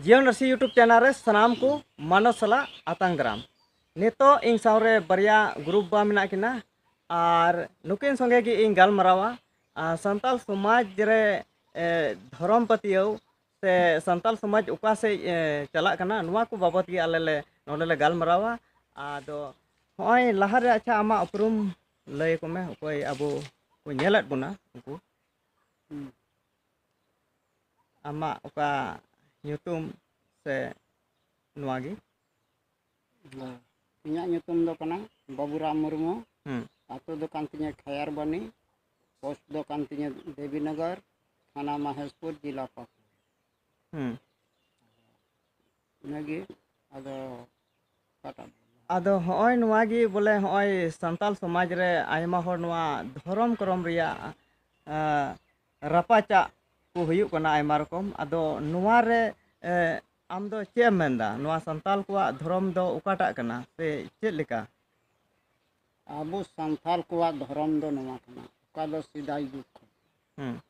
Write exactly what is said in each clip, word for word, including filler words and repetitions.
ᱡᱤᱭᱚᱱ ᱨᱟᱹᱥᱤ YouTube channel ᱨᱮ ᱥᱟᱱᱟᱢ ᱠᱚ ᱢᱟᱱᱚᱛ ᱥᱟᱞᱟᱜ ᱟᱛᱟᱝ ᱫᱟᱨᱟᱢ᱾ ᱱᱤᱛᱚᱜ ᱤᱧ ᱥᱟᱶᱨᱮ ᱵᱟᱨᱭᱟ ᱜᱨᱩᱯ ᱵᱟ ᱢᱮᱱᱟᱜ ᱠᱤᱱᱟ, ᱟᱨ ᱱᱩᱠᱤᱱ ᱥᱚᱸᱜᱮ ᱜᱮ ᱤᱧ ᱜᱟᱞᱢᱟᱨᱟᱣᱟ᱾ ᱟᱨ ᱥᱟᱱᱛᱟᱲ ᱥᱚᱢᱟᱡᱽ ᱨᱮ, ᱮ, ᱫᱷᱚᱨᱚᱢ ᱯᱟᱹᱛᱭᱟᱹᱣ ᱥᱮ ᱥᱟᱱᱛᱟᱲ ᱥᱚᱢᱟᱡᱽ ᱚᱠᱟ ᱥᱮᱫ, ᱮ, ᱪᱟᱞᱟᱜ ᱠᱟᱱᱟ, ᱱᱚᱣᱟ ᱠᱚ ᱵᱟᱵᱚᱛ ᱜᱮ ᱟᱞᱮ ᱞᱮ ᱱᱚᱰᱮ ᱞᱮ ᱜᱟᱞᱢᱟᱨᱟᱣᱟ᱾ ᱟᱫᱚ ᱦᱚᱸᱜᱼᱚᱭ ᱞᱟᱦᱟᱨᱮ, ᱟᱪᱪᱷᱟ, ᱟᱢᱟᱜ ᱩᱯᱨᱩᱢ ᱞᱟᱹᱭ ᱟᱠᱚ ᱢᱮ, ᱚᱠᱚᱭ ᱟᱵᱚ ᱠᱚ ᱧᱮᱞᱮᱫ ᱵᱚᱱᱟ ᱩᱱᱠᱩ᱾ ᱦᱩᱸ᱾ ᱟᱢᱟᱜ ᱚᱠᱟ ᱧᱩᱛᱩᱢ ᱥᱮ ᱱᱚᱣᱟ ᱜᱮ? ᱦᱮᱸ᱾ ᱤᱧᱟᱹᱜ ᱧᱩᱛᱩᱢ ᱫᱚ ᱠᱟᱱᱟ ᱵᱟᱹᱵᱩᱨᱟᱢ ᱢᱩᱨᱢᱩ᱾ ᱦᱩᱸ᱾ ᱟᱹᱛᱩ ᱫᱚ ᱠᱟᱱ ᱛᱤᱧᱟᱹ ᱠᱷᱟᱭᱟᱨᱵᱚᱱᱤ, ᱯᱳᱥᱴ ᱫᱚ ᱠᱟᱱ ᱛᱤᱧᱟᱹ ᱫᱮᱵᱤᱱᱚᱜᱚᱨ, ᱛᱷᱟᱱᱟ ᱢᱚᱦᱮᱥᱯᱩᱨ, ᱡᱮᱞᱟ ᱯᱟᱹᱠᱩᱲ᱾ ᱦᱩᱸ᱾ ᱤᱱᱟᱹᱜᱮ᱾ ᱟᱫᱚ ᱚᱠᱟᱴᱟᱜ? ᱟᱫᱚ ᱦᱚᱸᱜᱼᱚᱭ ᱱᱚᱣᱟ ᱜᱮ ᱵᱚᱞᱮ, ᱦᱚᱸᱜᱼᱚᱭ ᱥᱟᱱᱛᱟᱲ ᱥᱚᱢᱟᱡᱽ ᱨᱮ ᱟᱭᱢᱟ ᱦᱚᱲ ᱱᱚᱣᱟ ᱫᱷᱚᱨᱚᱢ ᱠᱚᱨᱚᱢ ᱨᱮᱭᱟᱜ, ᱟᱸ, ᱨᱟᱯᱟᱪᱟᱜ ᱠᱚ ᱦᱩᱭᱩᱜ ᱠᱟᱱᱟ ᱟᱭᱢᱟ ᱨᱚᱠᱚᱢ᱾ ᱟᱫᱚ ᱱᱚᱣᱟ ᱨᱮ, ᱮ, ᱟᱢ ᱫᱚ ᱪᱮᱫ ᱮᱢ ᱢᱮᱱᱫᱟ? ᱱᱚᱣᱟ ᱥᱟᱱᱛᱟᱲ ᱠᱚᱣᱟᱜ ᱫᱷᱚᱨᱚᱢ ᱫᱚ ᱚᱠᱟᱴᱟᱜ ᱠᱟᱱᱟ ᱥᱮ ᱪᱮᱫ ᱞᱮᱠᱟ? ᱟᱵᱚ ᱥᱟᱱᱛᱟᱲ ᱠᱚᱣᱟᱜ ᱫᱷᱚᱨᱚᱢ ᱫᱚ ᱱᱚᱣᱟ ᱠᱟᱱᱟ, ᱚᱠᱟ ᱫᱚ ᱥᱮᱫᱟᱭ ᱡᱩᱜᱽ ᱠᱷᱚᱱ ᱦᱩᱸ᱾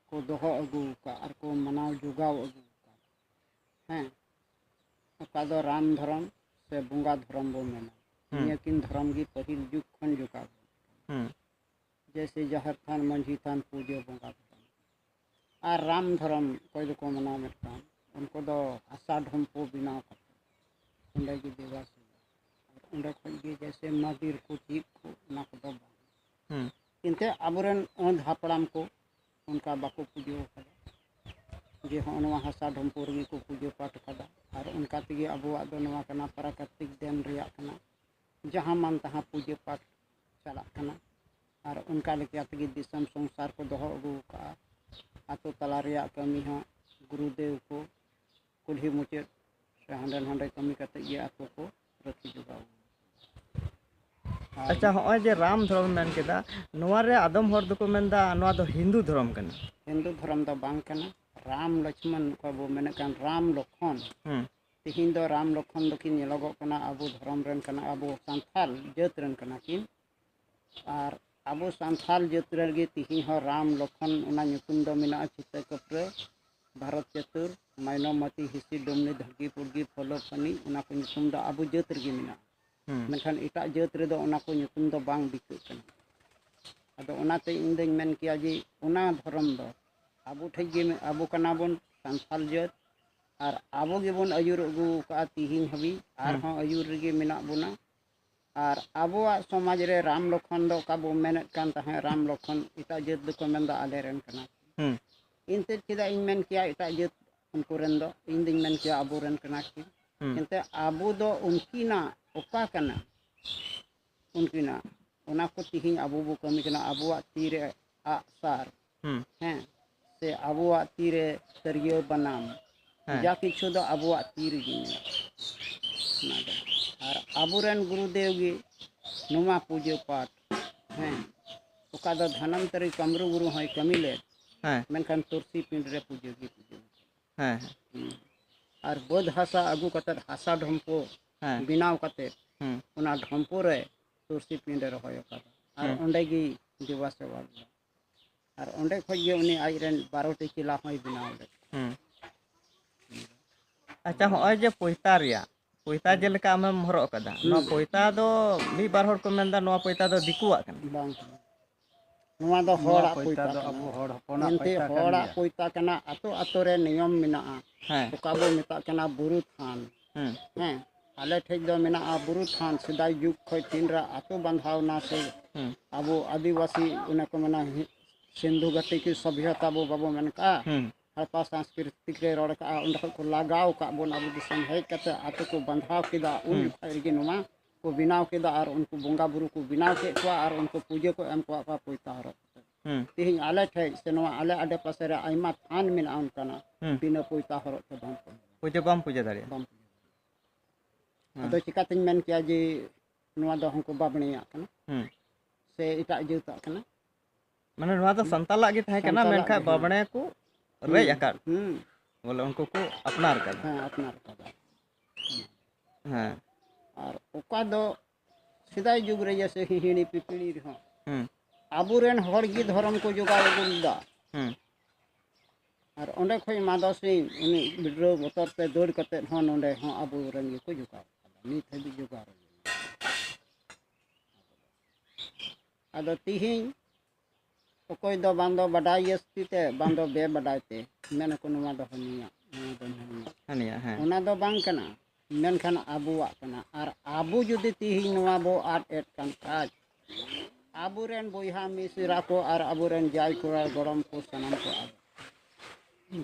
ᱠᱚ ᱫᱚᱦᱚ ᱟᱹᱜᱩ ᱟᱠᱟᱫ ᱟᱨ ᱠᱚ ᱢᱟᱱᱟᱣ ᱡᱚᱜᱟᱣ ᱟᱹᱜᱩ ᱟᱠᱟᱫ᱾ ᱦᱮᱸ, ᱚᱠᱟ ᱫᱚ ᱨᱟᱢ ᱫᱷᱚᱨᱚᱢ ᱥᱮ ᱵᱚᱸᱜᱟ ᱫᱷᱚᱨᱚᱢ ᱵᱚ ᱢᱮᱱᱟ᱾ ᱦᱩᱸ᱾ ᱱᱤᱭᱟᱹ ᱠᱤᱱ ᱫᱷᱚᱨᱚᱢ ᱜᱮ ᱯᱟᱹᱦᱤᱞ ᱡᱩᱜᱽ ᱠᱷᱚᱱ ᱡᱚᱜᱟᱣ᱾ ᱦᱩᱸ᱾ ᱡᱮᱭᱥᱮ ᱡᱟᱦᱮᱨ ᱛᱷᱟᱱ, ᱢᱟᱹᱡᱷᱤ ᱛᱷᱟᱱ, ᱯᱩᱡᱟᱹ ᱵᱚᱸᱜᱟ ᱛᱷᱟᱱ᱾ ᱟᱨ ᱨᱟᱢ ᱫᱷᱚᱨᱚᱢ ᱚᱠᱚᱭ ᱫᱚᱠᱚ ᱢᱟᱱᱟᱣ ᱢᱤᱫᱴᱟᱝ, ᱩᱱᱠᱩ ᱫᱚ ᱦᱟᱥᱟ ᱰᱷᱚᱢᱯᱩ ᱵᱮᱱᱟᱣ ᱠᱟᱛᱮ ᱚᱸᱰᱮ ᱜᱮ ᱫᱮᱵᱟ ᱥᱮᱵᱟ᱾ ᱟᱨ ᱚᱸᱰᱮ ᱠᱷᱚᱱ ᱜᱮ ᱡᱮᱭᱥᱮ ᱢᱟᱹᱫᱤᱨ ᱠᱚ ᱪᱮᱫ ᱠᱚ, ᱚᱱᱟ ᱠᱚᱫᱚ ᱵᱟᱝ᱾ ᱦᱩᱸ᱾ ᱮᱱᱛᱮ ᱟᱵᱚᱨᱮᱱ ᱟᱹᱫ ᱦᱟᱯᱲᱟᱢ ᱠᱚ ᱚᱱᱠᱟ ᱵᱟᱠᱚ ᱯᱩᱡᱟᱹ ᱟᱠᱟᱫᱟ ᱡᱮ ᱦᱚᱸᱜᱼᱚ ᱱᱚᱣᱟ ᱦᱟᱥᱟ ᱰᱷᱚᱢᱯᱩ ᱨᱮᱜᱮ ᱠᱚ ᱯᱩᱡᱟᱹ ᱯᱟᱴ ᱟᱠᱟᱫᱟ᱾ ᱟᱨ ᱚᱱᱠᱟ ᱛᱮᱜᱮ ᱟᱵᱚᱣᱟᱜ ᱫᱚ ᱱᱚᱣᱟ ᱠᱟᱱᱟ, ᱯᱨᱟᱠᱨᱤᱛᱤᱠ ᱫᱮᱱ ᱨᱮᱭᱟᱜ ᱠᱟᱱᱟ, ᱡᱟᱦᱟᱸ ᱢᱟᱱ ᱛᱟᱦᱟᱸ ᱯᱩᱡᱟᱹ ᱯᱟᱴ ᱪᱟᱞᱟᱜ ᱠᱟᱱᱟ᱾ ᱟᱨ ᱚᱱᱠᱟ ᱞᱮᱠᱟ ᱛᱮᱜᱮ ᱫᱤᱥᱚᱢ ᱥᱚᱝᱥᱟᱨ ᱠᱚ ᱫᱚᱦᱚ ᱟᱹᱜᱩ ᱟᱠᱟᱫᱼᱟ᱾ ᱟᱛᱳ ᱛᱟᱞᱟ ᱨᱮᱭᱟᱜ ᱠᱟᱹᱢᱤ ᱦᱚᱸ ᱜᱩᱨᱩᱫᱮᱣ ᱠᱚ ᱠᱩᱞᱦᱤ ᱢᱩᱪᱟᱹᱫ ᱥᱮ ᱦᱟᱸᱰᱮ ᱱᱟᱰᱮ ᱠᱟᱹᱢᱤ ᱠᱟᱛᱮ ᱜᱮ ᱟᱛᱳ ᱠᱚ ᱨᱟᱹᱠᱷᱤ ᱡᱚᱜᱟᱣ᱾ ᱟᱨ ᱟᱪᱪᱷᱟ, ᱦᱚᱸᱜᱼᱚᱭ ᱡᱮ ᱨᱟᱢ ᱫᱷᱚᱨᱚᱢ ᱢᱮᱱ ᱠᱮᱫᱟ, ᱱᱚᱣᱟ ᱨᱮ ᱟᱫᱚᱢ ᱦᱚᱲ ᱫᱚᱠᱚ ᱢᱮᱱᱫᱟ ᱱᱚᱣᱟ ᱫᱚ ᱦᱤᱱᱫᱩ ᱫᱷᱚᱨᱚᱢ ᱠᱟᱱᱟ᱾ ᱦᱤᱱᱫᱩ ᱫᱷᱚᱨᱚᱢ ᱫᱚ ᱵᱟᱝ ᱠᱟᱱᱟ᱾ ᱨᱟᱢ ᱞᱚᱠᱷᱢᱚᱱ, ᱚᱠᱚᱭ ᱵᱚ ᱢᱮᱱᱮᱫ ᱠᱟᱱ ᱨᱟᱢ ᱞᱚᱠᱷᱚᱱ, ᱦᱩᱸ᱾ ᱛᱮᱦᱮᱧ ᱫᱚ ᱨᱟᱢ ᱞᱚᱠᱷᱚᱱ ᱫᱚᱠᱤᱱ ᱧᱮᱞᱚᱜᱚᱜ ᱠᱟᱱᱟ ᱟᱵᱚ ᱫᱷᱚᱨᱚᱢ ᱨᱮᱱ ᱠᱟᱱᱟ, ᱟᱵᱚ ᱥᱟᱱᱛᱟᱞ ᱡᱟᱹᱛ ᱨᱮᱱ ᱠᱟᱱᱟ ᱠᱤᱱ᱾ ᱟᱨ ᱟᱵᱚ ᱥᱟᱱᱛᱟᱞ ᱡᱟᱹᱛ ᱨᱮᱱ ᱜᱮ ᱛᱮᱦᱮᱧ ᱦᱚᱸ ᱨᱟᱢ ᱞᱚᱠᱷᱚᱱ ᱚᱱᱟ ᱧᱩᱛᱩᱢ ᱫᱚ ᱢᱮᱱᱟᱜᱼᱟ ᱪᱷᱤᱛᱟᱹ ᱠᱟᱹᱯᱨᱟᱹ᱾ ᱵᱷᱟᱨᱚᱛ ᱪᱟᱹᱛᱩᱨ, ᱢᱟᱭᱱᱚᱢᱟᱛᱤ, ᱦᱤᱥᱤ, ᱰᱩᱢᱱᱤ, ᱫᱷᱟᱹᱜᱤ, ᱯᱩᱰᱜᱤ, ᱯᱷᱚᱞᱚ, ᱯᱷᱟᱹᱱᱤ, ᱚᱱᱟ ᱠᱚ ᱧᱩᱛᱩᱢ ᱫᱚ ᱟᱵᱚ ᱡᱟᱹᱛ ᱨᱮᱜᱮ ᱢᱮᱱᱟᱜᱼᱟ᱾ ᱦᱩᱸ᱾ ᱢᱮᱱᱠᱷᱟᱱ ᱮᱴᱟᱜ ᱡᱟᱹᱛ ᱨᱮᱫᱚ ᱚᱱᱟ ᱠᱚ ᱧᱩᱛᱩᱢ ᱫᱚ ᱵᱟᱝ ᱫᱤᱥᱟᱹᱜ ᱠᱟᱱᱟ᱾ ᱟᱫᱚ ᱚᱱᱟᱛᱮ ᱤᱧ ᱫᱚᱧ ᱢᱮᱱ ᱠᱮᱭᱟ ᱡᱮ ᱚᱱᱟ ᱫᱷᱚᱨᱚᱢ ᱫᱚ ᱟᱵᱚ ᱴᱷᱮᱡ ᱜᱮ ᱢᱮ-, ᱟᱵᱚ ᱠᱟᱱᱟ ᱵᱚᱱ ᱥᱟᱱᱛᱟᱞ ᱡᱟᱹᱛ, ᱟᱨ ᱟᱵᱚ ᱜᱮᱵᱚᱱ ᱟᱹᱭᱩᱨ ᱟᱹᱜᱩ ᱟᱠᱟᱫᱼᱟ ᱛᱤᱦᱤᱧ ᱦᱟᱹᱵᱤᱡ, ᱟᱨᱦᱚᱸ ᱟᱹᱭᱩᱨ ᱨᱮᱜᱮ ᱢᱮᱱᱟᱜ ᱵᱚᱱᱟ᱾ ᱟᱨ ᱟᱵᱚᱣᱟᱜ ᱥᱚᱢᱟᱡᱽ ᱨᱮ ᱨᱟᱢ ᱞᱚᱠᱷᱚᱱ ᱫᱚ ᱚᱠᱟ ᱵᱚ ᱢᱮᱱᱮᱫ ᱠᱟᱱ ᱛᱟᱦᱮᱸᱫ, ᱨᱟᱢ ᱞᱚᱠᱷᱚᱱ ᱮᱴᱟᱜ ᱡᱟᱹᱛ ᱫᱚᱠᱚ ᱢᱮᱱᱫᱟ ᱟᱞᱮ ᱨᱮᱱ ᱠᱟᱱᱟ ᱠᱚ᱾ ᱦᱩᱸ᱾ ᱮᱱᱛᱮᱫ ᱪᱮᱫᱟᱜ ᱤᱧ ᱢᱮᱱ ᱠᱮᱭᱟ ᱮᱴᱟᱜ ᱡᱟᱹᱛ ᱩᱱᱠᱩ ᱨᱮᱱ ᱫᱚ? ᱤᱧ ᱫᱩᱧ ᱢᱮᱱ ᱠᱮᱭᱟ ᱟᱵᱚ ᱨᱮᱱ ᱠᱟᱱᱟ ᱠᱤᱱ᱾ ᱦᱩᱸ᱾ ᱮᱱᱛᱮᱫ ᱟᱵᱚ ᱫᱚ ᱩᱱᱠᱤᱱᱟᱜ ᱚᱠᱟ ᱠᱟᱱᱟ, ᱩᱱᱠᱤᱱᱟᱜ ᱚᱱᱟ ᱠᱚ ᱛᱤᱦᱤᱧ ᱟᱵᱚ ᱵᱚ ᱠᱟᱹᱢᱤ ᱠᱟᱱᱟ, ᱟᱵᱚᱣᱟᱜ ᱛᱤ ᱨᱮ ᱟᱜ ᱥᱟᱨ, ᱦᱩᱸ᱾ ᱦᱮᱸ, ᱥᱮ ᱟᱵᱚᱣᱟᱜ ᱛᱤ ᱨᱮ ᱛᱤᱨᱭᱳ ᱵᱟᱱᱟᱢ, ᱦᱮᱸ᱾ ᱡᱟ ᱠᱤᱪᱷᱩ ᱫᱚ ᱟᱵᱚᱣᱟᱜ ᱛᱤ ᱨᱮᱜᱮ ᱢᱮᱱᱟᱜᱼᱟ᱾ ᱚᱱᱟ ᱫᱚ᱾ ᱟᱨ ᱟᱵᱚᱨᱮᱱ ᱜᱩᱨᱩᱫᱮᱣ ᱜᱮ ᱱᱚᱣᱟ ᱯᱩᱡᱟᱹ ᱯᱟᱴ, ᱦᱮᱸ, ᱚᱠᱟ ᱫᱚ ᱫᱷᱟᱱᱟᱱᱛᱟᱨᱤ ᱠᱟᱢᱨᱩ ᱜᱩᱨᱩ ᱦᱚᱸᱭ ᱠᱟᱹᱢᱤ ᱞᱮᱫ, ᱦᱮᱸ᱾ ᱢᱮᱱᱠᱷᱟᱱ ᱛᱩᱨᱥᱤ ᱯᱤᱸᱰ ᱨᱮ ᱯᱩᱡᱟᱹ ᱜᱮ ᱯᱩᱡᱟᱹ᱾ ᱦᱮᱸ, ᱦᱮᱸ᱾ ᱦᱩᱸ᱾ ᱟᱨ ᱵᱟᱹᱫᱽ ᱦᱟᱥᱟ ᱟᱹᱜᱩ ᱠᱟᱛᱮᱫ, ᱦᱟᱥᱟ ᱰᱷᱚᱢᱯᱚ ᱦᱮᱸ᱾ ᱵᱮᱱᱟᱣ ᱠᱟᱛᱮᱫ, ᱦᱩᱸ᱾ ᱚᱱᱟ ᱰᱷᱚᱢᱯᱚ ᱨᱮ ᱛᱩᱨᱥᱤ ᱯᱤᱸᱰ ᱮ ᱨᱚᱦᱚᱭ ᱟᱠᱟᱫᱟ᱾ ᱟᱨ ᱦᱩᱸ᱾ ᱚᱸᱰᱮ ᱜᱮ ᱫᱮᱵᱟ ᱥᱮᱵᱟ ᱞᱮᱫᱟ᱾ ᱟᱨ ᱚᱸᱰᱮ ᱠᱷᱚᱡ ᱜᱮ ᱩᱱᱤ ᱟᱡ ᱨᱮᱱ ᱵᱟᱨᱚᱴᱤ ᱪᱮᱞᱟ ᱦᱚᱸᱭ ᱵᱮᱱᱟᱣ ᱞᱮᱫ ᱠᱚᱣᱟ᱾ ᱦᱩᱸ᱾ ᱟᱪᱪᱷᱟ, ᱦᱚᱸᱜᱼᱚᱭ ᱡᱮ ᱯᱚᱭᱛᱟ ᱨᱮᱭᱟᱜ, ᱯᱚᱭᱛᱟ ᱦᱩᱸ᱾ ᱡᱮᱞᱮᱠᱟ ᱟᱢᱮᱢ ᱦᱚᱨᱚᱜ ᱟᱠᱟᱫᱟ, ᱦᱩᱸ᱾ ᱱᱚᱣᱟ ᱯᱚᱭᱛᱟ ᱫᱚ ᱢᱤᱫ ᱵᱟᱨ ᱦᱚᱲ ᱠᱚ ᱢᱮᱱᱫᱟ ᱱᱚᱣᱟ ᱯᱚᱭᱛᱟ ᱫᱚ ᱫᱤᱠᱩᱣᱟᱜ ᱠᱟᱱᱟ᱾ ᱵᱟᱝ ᱠᱟᱱᱟ᱾ ᱱᱚᱣᱟ ᱫᱚ ᱱᱚᱣᱟ ᱦᱚᱲᱟᱜ ᱯᱚᱭᱛᱟ ᱯᱚᱭᱛᱟ ᱫᱚ ᱠᱟᱱᱟ᱾ ᱟᱵᱚ ᱦᱚᱲ ᱦᱚᱯᱚᱱᱟᱜ ᱮᱱᱛᱮ ᱯᱚᱭᱛᱟ ᱠᱟᱱ ᱦᱚᱲᱟᱜ ᱜᱮᱭᱟ᱾ ᱯᱚᱭᱛᱟ ᱠᱟᱱᱟ, ᱟᱛᱳ ᱟᱛᱳ ᱨᱮ ᱱᱤᱭᱚᱢ ᱢᱮᱱᱟᱜᱼᱟ᱾ ᱦᱮᱸ᱾ ᱚᱠᱟ ᱵᱚ ᱢᱮᱛᱟᱜ ᱠᱟᱱᱟ ᱵᱩᱨᱩ ᱛᱷᱟᱱ᱾ ᱦᱩᱸ᱾ ᱦᱮᱸ, ᱟᱞᱮ ᱴᱷᱮᱡ ᱫᱚ ᱢᱮᱱᱟᱜᱼᱟ ᱵᱩᱨᱩ ᱛᱷᱟᱱ, ᱥᱮᱫᱟᱭ ᱡᱩᱜᱽ ᱠᱷᱚᱡ ᱛᱤᱱ ᱨᱮ ᱟᱛᱳ ᱵᱟᱸᱫᱷᱟᱣ ᱱᱟ ᱥᱮ ᱦᱩᱸ᱾ ᱟᱵᱚ ᱟᱹᱫᱤᱵᱟᱹᱥᱤ ᱚᱱᱮ ᱠᱚ ᱢᱮᱱᱟ ᱦᱤ-, ᱥᱤᱱᱫᱷᱩ ᱜᱷᱟᱹᱴᱤ ᱠᱤ ᱥᱚᱵᱷᱭᱚᱛᱟ ᱵᱚ ᱵᱟᱵᱚ ᱢᱮᱱ ᱠᱟᱜᱼᱟ᱾ ᱦᱩᱸ᱾ ᱦᱟᱲᱯᱟ ᱥᱟᱝᱥᱠᱨᱤᱛᱤᱠ ᱨᱮ ᱨᱚᱲ ᱠᱟᱜᱼᱟ, ᱚᱸᱰᱮ ᱠᱷᱚᱡ ᱠᱚ ᱞᱟᱜᱟᱣ ᱠᱟᱜ ᱵᱚᱱ, ᱟᱵᱚ ᱫᱤᱥᱚᱢ ᱦᱮᱡ ᱠᱟᱛᱮ ᱟᱛᱳ ᱠᱚ ᱵᱟᱸᱫᱷᱟᱣ ᱠᱮᱫᱟ, ᱩᱱ ᱦᱩᱸ᱾ ᱡᱚᱠᱷᱚᱡ ᱨᱮᱜᱮ ᱱᱚᱣᱟ ᱠᱚ ᱵᱮᱱᱟᱣ ᱠᱮᱫᱟ ᱟᱨ ᱩᱱᱠᱩ ᱵᱚᱸᱜᱟ ᱵᱩᱨᱩ ᱠᱚ ᱵᱮᱱᱟᱣ ᱠᱮᱫ ᱠᱚᱣᱟ ᱟᱨ ᱩᱱᱠᱩ ᱯᱩᱡᱟᱹ ᱠᱚ ᱮᱢ ᱠᱚᱣᱟ ᱠᱚᱣᱟ ᱯᱚᱭᱛᱟ ᱦᱚᱨᱚᱜ ᱠᱟᱛᱮ᱾ ᱦᱩᱸ᱾ ᱛᱮᱦᱮᱧ ᱟᱞᱮ ᱴᱷᱮᱡ ᱥᱮ ᱱᱚᱣᱟ ᱟᱞᱮ ᱟᱰᱮ ᱯᱟᱥᱮ ᱨᱮ ᱟᱭᱢᱟ ᱛᱷᱟᱱ ᱢᱮᱱᱟᱜᱼᱟ ᱚᱱᱠᱟᱱᱟᱜ, ᱦᱩᱸ᱾ ᱵᱤᱱᱟᱹ ᱯᱚᱭᱛᱟ ᱦᱚᱨᱚᱜ ᱛᱮ ᱵᱟᱢ ᱯᱩᱡᱟᱹ᱾ ᱯᱩᱡᱟᱹ ᱵᱟᱢ ᱯᱩᱡᱟᱹ ᱫᱟᱲᱮᱭᱟᱜᱼᱟ᱾ ᱵᱟᱢ ᱯᱩᱡᱟᱹ᱾ ᱦᱩᱸ᱾ ᱟᱫᱚ ᱪᱤᱠᱟᱹᱛᱤᱧ ᱢᱮᱱ ᱠᱮᱭᱟ ᱡᱮ ᱱᱚᱣᱟ ᱫᱚ ᱦᱟᱱᱠᱩ ᱵᱟᱵᱽᱱᱤᱭᱟᱜ ᱠᱟᱱᱟ ᱦᱩᱸ᱾ ᱥᱮ ᱮᱴᱟᱜ ᱡᱟᱹᱛᱟᱜ ᱠᱟᱱᱟ? ᱢᱟᱱᱮ ᱱᱚᱣᱟ ᱫᱚ ᱦᱩᱸ᱾ ᱥᱟᱱᱛᱟᱞᱟᱜ ᱜᱮ ᱛᱟᱦᱮᱸ ᱠᱟᱱᱟ, ᱥᱟᱱᱛᱟᱞᱟᱜ ᱢᱮᱱᱠᱷᱟᱱ ᱜᱮ, ᱦᱮᱸ᱾ ᱵᱟᱵᱽᱱᱮ ᱠᱚ ᱦᱩᱸ, ᱨᱮᱡ ᱟᱠᱟᱫ᱾ ᱦᱩᱸ᱾ ᱵᱚᱞᱮ ᱩᱱᱠᱩ ᱠᱚ ᱟᱯᱱᱟᱨ ᱟᱠᱟᱫᱟ᱾ ᱦᱮᱸ, ᱟᱯᱱᱟᱨ ᱟᱠᱟᱫᱟ᱾ ᱦᱮᱸ᱾ ᱟᱨ ᱚᱠᱟ ᱫᱚ ᱥᱮᱫᱟᱭ ᱡᱩᱜᱽ ᱨᱮ ᱡᱮᱭᱥᱮ ᱦᱤᱦᱤᱲᱤ ᱯᱤᱯᱤᱲᱤ ᱨᱮᱦᱚᱸ ᱦᱩᱸ᱾ ᱟᱵᱚᱨᱮᱱ ᱦᱚᱲ ᱜᱮ ᱫᱷᱚᱨᱚᱢ ᱠᱚ ᱡᱚᱜᱟᱣ ᱟᱹᱜᱩ ᱞᱮᱫᱟ᱾ ᱦᱩᱸ᱾ ᱟᱨ ᱚᱸᱰᱮ ᱠᱷᱚᱱ ᱢᱟᱫᱚ ᱥᱤᱝ ᱩᱱᱤ ᱵᱤᱰᱨᱟᱹᱣ ᱵᱚᱛᱚᱨ ᱛᱮ ᱫᱟᱹᱲ ᱠᱟᱛᱮᱫ ᱦᱚᱸ ᱱᱚᱰᱮ ᱦᱚᱸ ᱟᱵᱚ ᱨᱮᱱ ᱜᱮᱠᱚ ᱡᱚᱜᱟᱣ ᱠᱟᱫᱟ, ᱱᱤᱛ ᱦᱟᱹᱵᱤᱡ ᱡᱚᱜᱟᱣ ᱨᱮ ᱢᱮᱱᱟᱜ ᱠᱚᱣᱟ᱾ ᱟᱫᱚ ᱛᱤᱦᱤᱧ ᱚᱠᱚᱭ ᱫᱚ ᱵᱟᱝ ᱫᱚ ᱵᱟᱰᱟᱭ ᱡᱟᱹᱥᱛᱤ ᱛᱮ, ᱵᱟᱝ ᱫᱚ ᱵᱮᱵᱟᱰᱟᱭ ᱛᱮ ᱢᱮᱱᱟᱠᱚ, "ᱱᱚᱣᱟ ᱫᱚ ᱦᱟᱹᱱᱤᱭᱟᱜ, ᱱᱚᱣᱟ ᱫᱚ ᱱᱩᱭᱟᱜ᱾" ᱦᱟᱹᱱᱤᱭᱟᱜ, ᱦᱮᱸ᱾ ᱚᱱᱟ ᱫᱚ ᱵᱟᱝ ᱠᱟᱱᱟ, ᱢᱮᱱᱠᱷᱟᱱ ᱟᱵᱚᱣᱟᱜ ᱠᱟᱱᱟ᱾ ᱟᱨ ᱟᱵᱚ ᱡᱩᱫᱤ ᱛᱤᱦᱤᱧ ᱱᱚᱣᱟ ᱵᱚ ᱟᱫ ᱮᱫ ᱠᱟᱱ ᱠᱷᱟᱡ, ᱟᱵᱚᱨᱮᱱ ᱵᱚᱭᱦᱟ ᱢᱤᱥᱨᱟ ᱠᱚ ᱟᱨ ᱟᱵᱚᱨᱮᱱ ᱡᱟᱭ ᱠᱚᱲᱟ ᱜᱚᱲᱚᱢ ᱠᱚ ᱥᱟᱱᱟᱢ ᱠᱚ ᱟᱫ᱾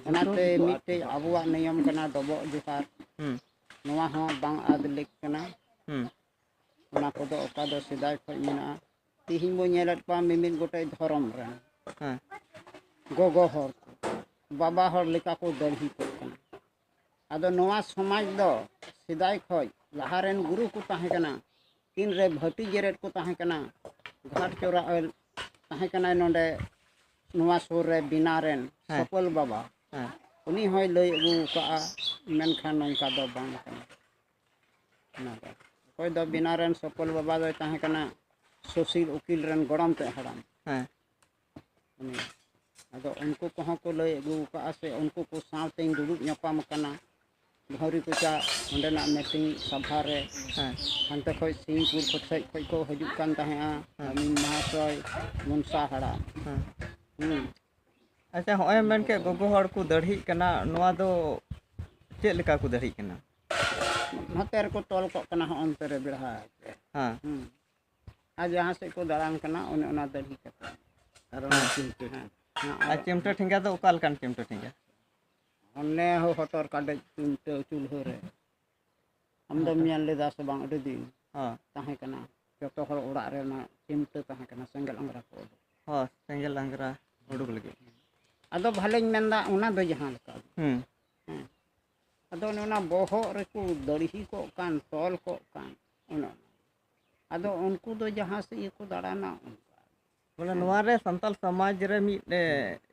ᱚᱱᱟᱛᱮ ᱢᱤᱫᱴᱮᱡ ᱟᱵᱚᱣᱟᱜ ᱱᱤᱭᱚᱢ ᱠᱟᱱᱟ ᱰᱚᱵᱚᱜ ᱡᱚᱦᱟᱨ, ᱦᱩᱸ᱾ ᱱᱚᱣᱟ ᱦᱚᱸ ᱵᱟᱝ ᱟᱫ ᱞᱮᱠ ᱠᱟᱱᱟ᱾ ᱦᱩᱸ᱾ ᱚᱱᱟ ᱠᱚᱫᱚ ᱚᱠᱟ ᱫᱚ ᱥᱮᱫᱟᱭ ᱠᱷᱚᱱ ᱢᱮᱱᱟᱜᱼᱟ᱾ ᱛᱤᱦᱤᱧ ᱵᱚ ᱧᱮᱞᱮᱫ ᱠᱚᱣᱟ ᱢᱤᱢᱤᱫ ᱜᱚᱴᱮᱡ ᱫᱷᱚᱨᱚᱢ ᱨᱮᱱ ᱦᱮᱸ᱾ ᱜᱚᱜᱚ ᱦᱚᱲ ᱠᱚ ᱵᱟᱵᱟ ᱦᱚᱲ ᱞᱮᱠᱟ ᱠᱚ ᱫᱟᱹᱲᱦᱤ ᱠᱚᱜ ᱠᱟᱱᱟ᱾ ᱟᱫᱚ ᱱᱚᱣᱟ ᱥᱚᱢᱟᱡᱽ ᱫᱚ ᱥᱮᱫᱟᱭ ᱠᱷᱚᱱ ᱞᱟᱦᱟ ᱨᱮᱱ ᱜᱩᱨᱩ ᱠᱚ ᱛᱟᱦᱮᱸ ᱠᱟᱱᱟ, ᱛᱤᱱ ᱨᱮ ᱵᱷᱟᱹᱴᱤ ᱡᱮᱨᱮᱫ ᱠᱚ ᱛᱟᱦᱮᱸ ᱠᱟᱱᱟ, ᱜᱷᱟᱴ ᱪᱚᱨᱟ ᱟᱹᱞ ᱛᱟᱦᱮᱸ ᱠᱟᱱᱟᱭ ᱱᱚᱰᱮ, ᱱᱚᱣᱟ ᱥᱩᱨ ᱨᱮ ᱵᱤᱱᱟ ᱨᱮᱱ ᱦᱮᱸ᱾ ᱥᱚᱯᱚᱞ ᱵᱟᱵᱟ, ᱦᱮᱸ᱾ ᱩᱱᱤ ᱦᱚᱸᱭ ᱞᱟᱹᱭ ᱟᱹᱜᱩ ᱟᱠᱟᱫᱼᱟ, ᱢᱮᱱᱠᱷᱟᱱ ᱱᱚᱝᱠᱟ ᱫᱚ ᱵᱟᱝ ᱠᱟᱱᱟ᱾ ᱚᱱᱟ ᱫᱚ ᱚᱠᱚᱭ ᱫᱚ ᱵᱤᱱᱟ ᱨᱮᱱ ᱥᱚᱯᱚᱞ ᱵᱟᱵᱟ ᱫᱚᱭ ᱛᱟᱦᱮᱸ ᱠᱟᱱᱟ ᱥᱩᱥᱤᱞ ᱩᱠᱤᱞ ᱨᱮᱱ ᱜᱚᱲᱚᱢ ᱛᱮᱫ ᱦᱟᱲᱟᱢ᱾ ᱦᱮᱸ᱾ ᱩᱱᱤ᱾ ᱟᱫᱚ ᱩᱱᱠᱩ ᱠᱚᱦᱚᱸ ᱠᱚ ᱞᱟᱹᱭ ᱟᱹᱜᱩ ᱟᱠᱟᱫᱼᱟ ᱥᱮ ᱩᱱᱠᱩ ᱠᱚ ᱥᱟᱶᱛᱮᱧ ᱫᱩᱲᱩᱵ ᱧᱟᱯᱟᱢ ᱟᱠᱟᱱᱟ᱾ ᱵᱷᱟᱹᱣᱨᱤ ᱠᱚᱪᱟ ᱚᱸᱰᱮᱱᱟᱜ ᱢᱤᱴᱤᱝ ᱥᱟᱵᱷᱟ ᱨᱮ ᱦᱮᱸ᱾ ᱦᱟᱱᱛᱮ ᱠᱷᱚᱡ ᱥᱤᱝᱯᱩᱨ ᱠᱚ ᱥᱮᱡ ᱠᱷᱚᱡ ᱠᱚ ᱦᱤᱡᱩᱜ ᱠᱟᱱ ᱛᱟᱦᱮᱸᱜᱼᱟ᱾ ᱦᱮᱸ᱾ ᱟᱹᱢᱤᱱ ᱢᱟᱦᱟᱥᱚᱭ, ᱢᱚᱱᱥᱟ ᱦᱟᱲᱟᱢ᱾ ᱦᱮᱸ᱾ ᱦᱩᱸ᱾ ᱟᱪᱪᱷᱟ, ᱦᱚᱸᱜᱼᱚᱭ ᱢᱮᱱ ᱠᱮᱫ ᱜᱚᱜᱚ ᱦᱚᱲ ᱠᱚ ᱫᱟᱹᱲᱦᱤᱜ ᱠᱟᱱᱟ, ᱱᱚᱣᱟ ᱫᱚ ᱪᱮᱫ ᱞᱮᱠᱟ ᱠᱚ ᱫᱟᱹᱲᱦᱤᱜ ᱠᱟᱱᱟ? ᱱᱚᱛᱮ ᱨᱮᱠᱚ ᱛᱚᱞ ᱠᱚᱜ ᱠᱟᱱᱟ, ᱦᱚᱸᱜᱼᱚ ᱱᱚᱛᱮ ᱨᱮ ᱵᱮᱲᱦᱟ᱾ ᱦᱮᱸ᱾ ᱦᱩᱸ᱾ ᱟᱨ ᱡᱟᱦᱟᱸ ᱥᱮᱫ ᱠᱚ ᱫᱟᱬᱟᱱ ᱠᱟᱱᱟ, ᱚᱱᱮ ᱚᱱᱟ ᱫᱟᱹᱲᱦᱤ ᱠᱟᱛᱮ᱾ ᱟᱨ ᱚᱱᱟ ᱦᱮᱸ᱾ ᱪᱤᱱᱛᱟᱹ᱾ ᱦᱮᱸ᱾ ᱦᱮᱸ, ᱟᱨ ᱟᱨ ᱪᱤᱢᱴᱟᱹ ᱴᱷᱮᱸᱜᱟ ᱫᱚ ᱚᱠᱟ ᱞᱮᱠᱟᱱ ᱪᱤᱢᱴᱟᱹ ᱴᱷᱮᱸᱜᱟ? ᱚᱱᱮ ᱦᱚ-, ᱦᱚᱴᱚᱨ ᱠᱟᱰᱮᱡ ᱪᱤᱢᱴᱟᱹ ᱪᱩᱞᱦᱟᱹ ᱨᱮ᱾ ᱟᱢ ᱫᱚᱢ ᱦᱮᱸ᱾ ᱧᱮᱞ ᱞᱮᱫᱟ ᱥᱮ ᱵᱟᱝ? ᱟᱹᱰᱤ ᱫᱤᱱ ᱦᱚᱸ᱾ ᱛᱟᱦᱮᱸ ᱠᱟᱱᱟ, ᱡᱚᱛᱚ ᱦᱚᱲ ᱚᱲᱟᱜ ᱨᱮ ᱚᱱᱟ ᱪᱤᱢᱴᱟᱹ ᱛᱟᱦᱮᱸ ᱠᱟᱱᱟ, ᱥᱮᱸᱜᱮᱞ ᱟᱝᱜᱽᱨᱟ ᱠᱚ ᱩᱰᱩᱠ᱾ ᱦᱚᱸ, ᱥᱮᱸᱜᱮᱞ ᱟᱝᱜᱽᱨᱟ ᱩᱰᱩᱠ ᱞᱟᱹᱜᱤᱫ᱾ ᱟᱫᱚ ᱵᱷᱟᱞᱮᱧ ᱢᱮᱱᱫᱟ, ᱚᱱᱟ ᱫᱚ ᱡᱟᱦᱟᱸ ᱞᱮᱠᱟ᱾ ᱦᱩᱸ᱾ ᱦᱮᱸ᱾ ᱟᱫᱚ ᱚᱱᱮ ᱚᱱᱟ ᱵᱚᱦᱚᱜ ᱨᱮᱠᱚ ᱫᱟᱹᱲᱦᱤ ᱠᱚᱜ ᱠᱟᱱ, ᱛᱚᱞ ᱠᱚᱜ ᱠᱟᱱ, ᱚᱱᱮ ᱚᱱᱟ᱾ ᱟᱫᱚ ᱩᱱᱠᱩ ᱫᱚ ᱡᱟᱦᱟᱸ ᱥᱮᱫ ᱜᱮᱠᱚ ᱫᱟᱬᱟᱱᱟ, ᱚᱱᱠᱟ᱾ ᱵᱚᱞᱮ, ᱦᱮᱸ᱾ ᱱᱚᱣᱟ ᱨᱮ ᱥᱟᱱᱛᱟᱲ ᱥᱚᱢᱟᱡᱽ ᱨᱮ ᱢᱤᱫ, ᱮ,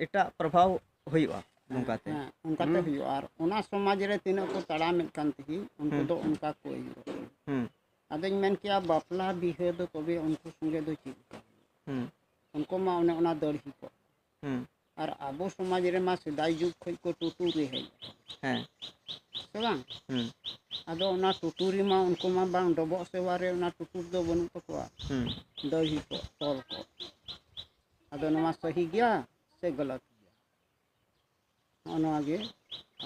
ᱮᱴᱟᱜ ᱯᱨᱚᱵᱷᱟᱣ ᱦᱩᱭᱩᱜᱼᱟ ᱦᱮᱸ, ᱱᱚᱝᱠᱟᱛᱮ᱾ ᱦᱮᱸ, ᱚᱱᱠᱟᱛᱮ ᱦᱩᱸ᱾ ᱦᱩᱭᱩᱜᱼᱟ᱾ ᱟᱨ ᱚᱱᱟ ᱥᱚᱢᱟᱡᱽ ᱨᱮ ᱛᱤᱱᱟᱹᱜ ᱠᱚ ᱛᱟᱲᱟᱢᱮᱫ ᱠᱟᱱ ᱛᱟᱦᱮᱸᱫ, ᱩᱱᱠᱩ ᱦᱩᱸ᱾ ᱫᱚ ᱚᱱᱠᱟ ᱠᱚ ᱤᱭᱟᱹᱜᱼᱟ᱾ ᱦᱩᱸ᱾ ᱟᱫᱚᱧ ᱢᱮᱱ ᱠᱮᱭᱟ, ᱵᱟᱯᱞᱟ ᱵᱤᱦᱟᱹ ᱫᱚ ᱛᱚᱵᱮ ᱩᱱᱠᱩ ᱥᱚᱸᱜᱮ ᱫᱚ ᱪᱮᱫ ᱞᱮᱠᱟ? ᱦᱩᱸ᱾ ᱩᱱᱠᱩ ᱢᱟ ᱚᱱᱮ ᱚᱱᱟ ᱫᱟᱹᱲᱦᱤ ᱠᱚ᱾ ᱦᱩᱸ᱾ ᱟᱨ ᱟᱵᱚ ᱥᱚᱢᱟᱡᱽ ᱨᱮᱢᱟ ᱥᱮᱫᱟᱭ ᱡᱩᱜᱽ ᱠᱷᱚᱱ ᱠᱚ ᱴᱩᱴᱩᱨᱤ ᱦᱮᱡ ᱟᱠᱟᱱᱟ᱾ ᱦᱮᱸ᱾ ᱥᱮ ᱵᱟᱝ? ᱦᱩᱸ᱾ ᱟᱫᱚ ᱚᱱᱟ ᱴᱩᱴᱩᱨᱤ ᱢᱟ ᱩᱱᱠᱩ ᱢᱟ ᱵᱟᱝ, ᱰᱚᱵᱚᱜ ᱥᱮᱣᱟ ᱨᱮ ᱚᱱᱟ ᱴᱩᱴᱩᱨ ᱫᱚ ᱵᱟᱹᱱᱩᱜ ᱛᱟᱠᱚᱣᱟ᱾ ᱦᱩᱸ᱾ ᱫᱟᱹᱦᱤ ᱠᱚ, ᱛᱚᱞ ᱠᱚ᱾ ᱟᱫᱚ ᱱᱚᱣᱟ ᱥᱟᱹᱦᱤ ᱜᱮᱭᱟ ᱥᱮ ᱜᱟᱞᱟᱛ ᱜᱮᱭᱟ? ᱱᱚᱜᱼᱚ ᱱᱚᱣᱟ ᱜᱮ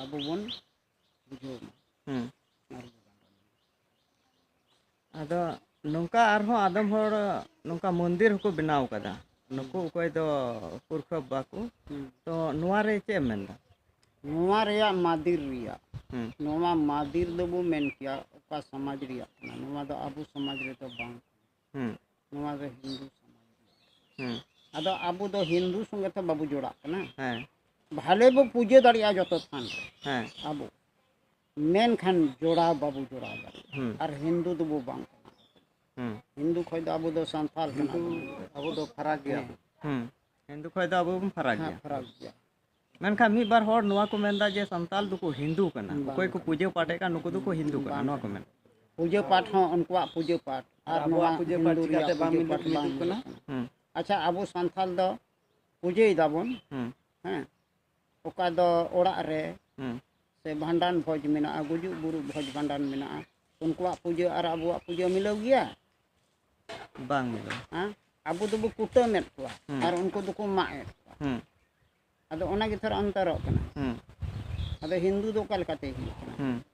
ᱟᱵᱚ ᱵᱚᱱ ᱵᱩᱡᱷᱟᱹᱣ ᱢᱟ᱾ ᱦᱩᱸ᱾ ᱟᱨ ᱟᱫᱚ ᱱᱚᱝᱠᱟ ᱟᱨᱦᱚᱸ ᱟᱫᱚᱢ ᱦᱚᱲ ᱱᱚᱝᱠᱟ ᱢᱚᱱᱫᱤᱨ ᱦᱚᱸᱠᱚ ᱵᱮᱱᱟᱣ ᱠᱟᱫᱟ᱾ ᱱᱩᱠᱩ ᱚᱠᱚᱭ ᱫᱚ ᱯᱩᱨᱠᱷᱟᱹ ᱵᱟᱠᱚ᱾ ᱦᱩᱸ᱾ ᱛᱚ ᱱᱚᱣᱟ ᱨᱮ ᱪᱮᱫ ᱮᱢ ᱢᱮᱱᱫᱟ? ᱱᱚᱣᱟ ᱨᱮᱭᱟᱜ ᱢᱟᱫᱤᱨ ᱨᱮᱭᱟᱜ, ᱦᱩᱸ᱾ ᱱᱚᱣᱟ ᱢᱟᱫᱤᱨ ᱫᱚᱵᱚ ᱢᱮᱱ ᱠᱮᱭᱟ ᱚᱠᱟ ᱥᱚᱢᱟᱡᱽ ᱨᱮᱭᱟᱜ ᱠᱟᱱᱟ, ᱱᱚᱣᱟ ᱫᱚ ᱟᱵᱚ ᱥᱚᱢᱟᱡᱽ ᱨᱮᱫᱚ ᱵᱟᱝ᱾ ᱦᱩᱸ᱾ ᱱᱚᱣᱟ ᱫᱚ ᱦᱤᱱᱫᱩ ᱥᱚᱢᱟᱡᱽ ᱨᱮᱭᱟᱜ᱾ ᱦᱩᱸ᱾ ᱟᱫᱚ ᱟᱵᱚ ᱫᱚ ᱦᱤᱱᱫᱩ ᱥᱚᱸᱜᱮ ᱛᱮ ᱵᱟᱵᱚ ᱡᱚᱲᱟᱜ ᱠᱟᱱᱟ᱾ ᱦᱮᱸ᱾ ᱵᱷᱟᱞᱮ ᱵᱚ ᱯᱩᱡᱟᱹ ᱫᱟᱲᱮᱭᱟᱜᱼᱟ ᱡᱚᱛᱚ ᱛᱷᱟᱱ ᱨᱮ᱾ ᱦᱮᱸ᱾ ᱟᱵᱚ ᱢᱮᱱᱠᱷᱟᱱ ᱡᱚᱲᱟᱣ ᱵᱟᱵᱚ ᱡᱚᱲᱟᱣ ᱫᱟᱲᱮᱭᱟᱜᱼᱟ᱾ ᱦᱩᱸ᱾ ᱟᱨ ᱦᱤᱱᱫᱩ ᱫᱚᱵᱚ ᱵᱟᱝ ᱠᱟᱱᱟ᱾ ᱦᱩᱸ᱾ ᱦᱤᱱᱫᱩ ᱠᱷᱚᱡ ᱫᱚ ᱟᱵᱚ ᱫᱚ ᱥᱟᱱᱛᱟᱞ ᱠᱟᱱᱟ ᱦᱤᱱᱫᱩ ᱵᱚᱱ᱾ ᱟᱵᱚ ᱫᱚ ᱯᱷᱟᱨᱟᱠ ᱜᱮᱭᱟ ᱦᱮᱸ᱾ ᱵᱚᱱ᱾ ᱦᱩᱸ᱾ ᱦᱤᱱᱫᱩ ᱠᱷᱚᱡ ᱫᱚ ᱟᱵᱚ ᱵᱚᱱ ᱯᱷᱟᱨᱟᱠ ᱦᱮᱸ, ᱜᱮᱭᱟ᱾ ᱯᱷᱟᱨᱟᱠ ᱜᱮᱭᱟ᱾ ᱢᱮᱱᱠᱷᱟᱱ ᱢᱤᱫ ᱵᱟᱨ ᱦᱚᱲ ᱱᱚᱣᱟ ᱠᱚ ᱢᱮᱱᱫᱟ ᱡᱮ ᱥᱟᱱᱛᱟᱞ ᱫᱚᱠᱚ ᱦᱤᱱᱫᱩ ᱠᱟᱱᱟ, ᱵᱟᱝ ᱚᱠᱚᱭ ᱠᱚ ᱠᱟᱱᱟ᱾ ᱯᱩᱡᱟᱹ ᱯᱟᱴᱮᱫ ᱠᱟᱱ ᱱᱩᱠᱩ ᱫᱚᱠᱚ ᱦᱤᱱᱫᱩ ᱠᱟᱱᱟ, ᱵᱟᱝ ᱱᱚᱣᱟ ᱠᱚ ᱠᱟᱱᱟ᱾ ᱢᱮᱱ᱾ ᱯᱩᱡᱟᱹ ᱯᱟᱴ ᱦᱚᱸ ᱩᱱᱠᱩᱣᱟᱜ ᱯᱩᱡᱟᱹ ᱯᱟᱴ ᱟᱨ ᱟᱨ ᱱᱚᱣᱟ ᱟᱵᱚᱣᱟᱜ ᱯᱩᱡᱟᱹ ᱯᱟᱴ ᱦᱤᱱᱫᱩ ᱪᱤᱠᱟᱹᱛᱮ ᱨᱮᱭᱟᱜ ᱵᱟᱝ ᱯᱩᱡᱟᱹ ᱢᱤᱞᱟᱹᱜ ᱯᱟᱴ ᱵᱟᱝ ᱢᱤᱞᱟᱹᱜ ᱠᱟᱱᱟ? ᱢᱤᱞᱟᱹᱜ ᱠᱟᱱᱟ᱾ ᱦᱩᱸ᱾ ᱟᱪᱪᱷᱟ, ᱟᱵᱚ ᱥᱟᱱᱛᱟᱞ ᱫᱚ ᱯᱩᱡᱟᱹᱭ ᱫᱟᱵᱚᱱ, ᱦᱩᱸ᱾ ᱦᱮᱸ, ᱚᱠᱟ ᱫᱚ ᱚᱲᱟᱜ ᱨᱮ ᱦᱩᱸ᱾ ᱥᱮ ᱵᱷᱟᱸᱰᱟᱱ ᱵᱷᱚᱡᱽ ᱢᱮᱱᱟᱜᱼᱟ, ᱜᱩᱡᱩᱜ ᱵᱩᱨᱩᱜ ᱵᱷᱚᱡᱽ ᱵᱷᱟᱸᱰᱟᱱ ᱢᱮᱱᱟᱜᱼᱟ, ᱩᱱᱠᱩᱣᱟᱜ ᱯᱩᱡᱟᱹ ᱟᱨ ᱟᱵᱚᱣᱟᱜ ᱯᱩᱡᱟᱹ ᱢᱤᱞᱟᱹᱣ ᱜᱮᱭᱟ? ᱵᱟᱝ ᱢᱤᱞᱟᱹᱣ᱾ ᱦᱮᱸ? ᱟᱵᱚ ᱫᱚᱵᱚ ᱠᱩᱴᱟᱹᱢᱮᱫ ᱠᱚᱣᱟ ᱦᱩᱸ᱾ ᱟᱨ ᱩᱱᱠᱩ ᱫᱚᱠᱚ ᱢᱟᱜ ᱮᱫ ᱠᱚᱣᱟ᱾ ᱦᱩᱸ᱾ ᱟᱫᱚ ᱚᱱᱟ ᱜᱮ ᱛᱷᱚᱲᱟ ᱚᱱᱛᱚᱨᱚᱜ ᱠᱟᱱᱟ᱾ ᱦᱩᱸ᱾ ᱟᱫᱚ ᱦᱤᱱᱫᱩ ᱫᱚ ᱚᱠᱟ ᱞᱮᱠᱟᱛᱮᱭ ᱦᱩᱭᱩᱜ ᱠᱟᱱᱟ? ᱦᱩᱸ᱾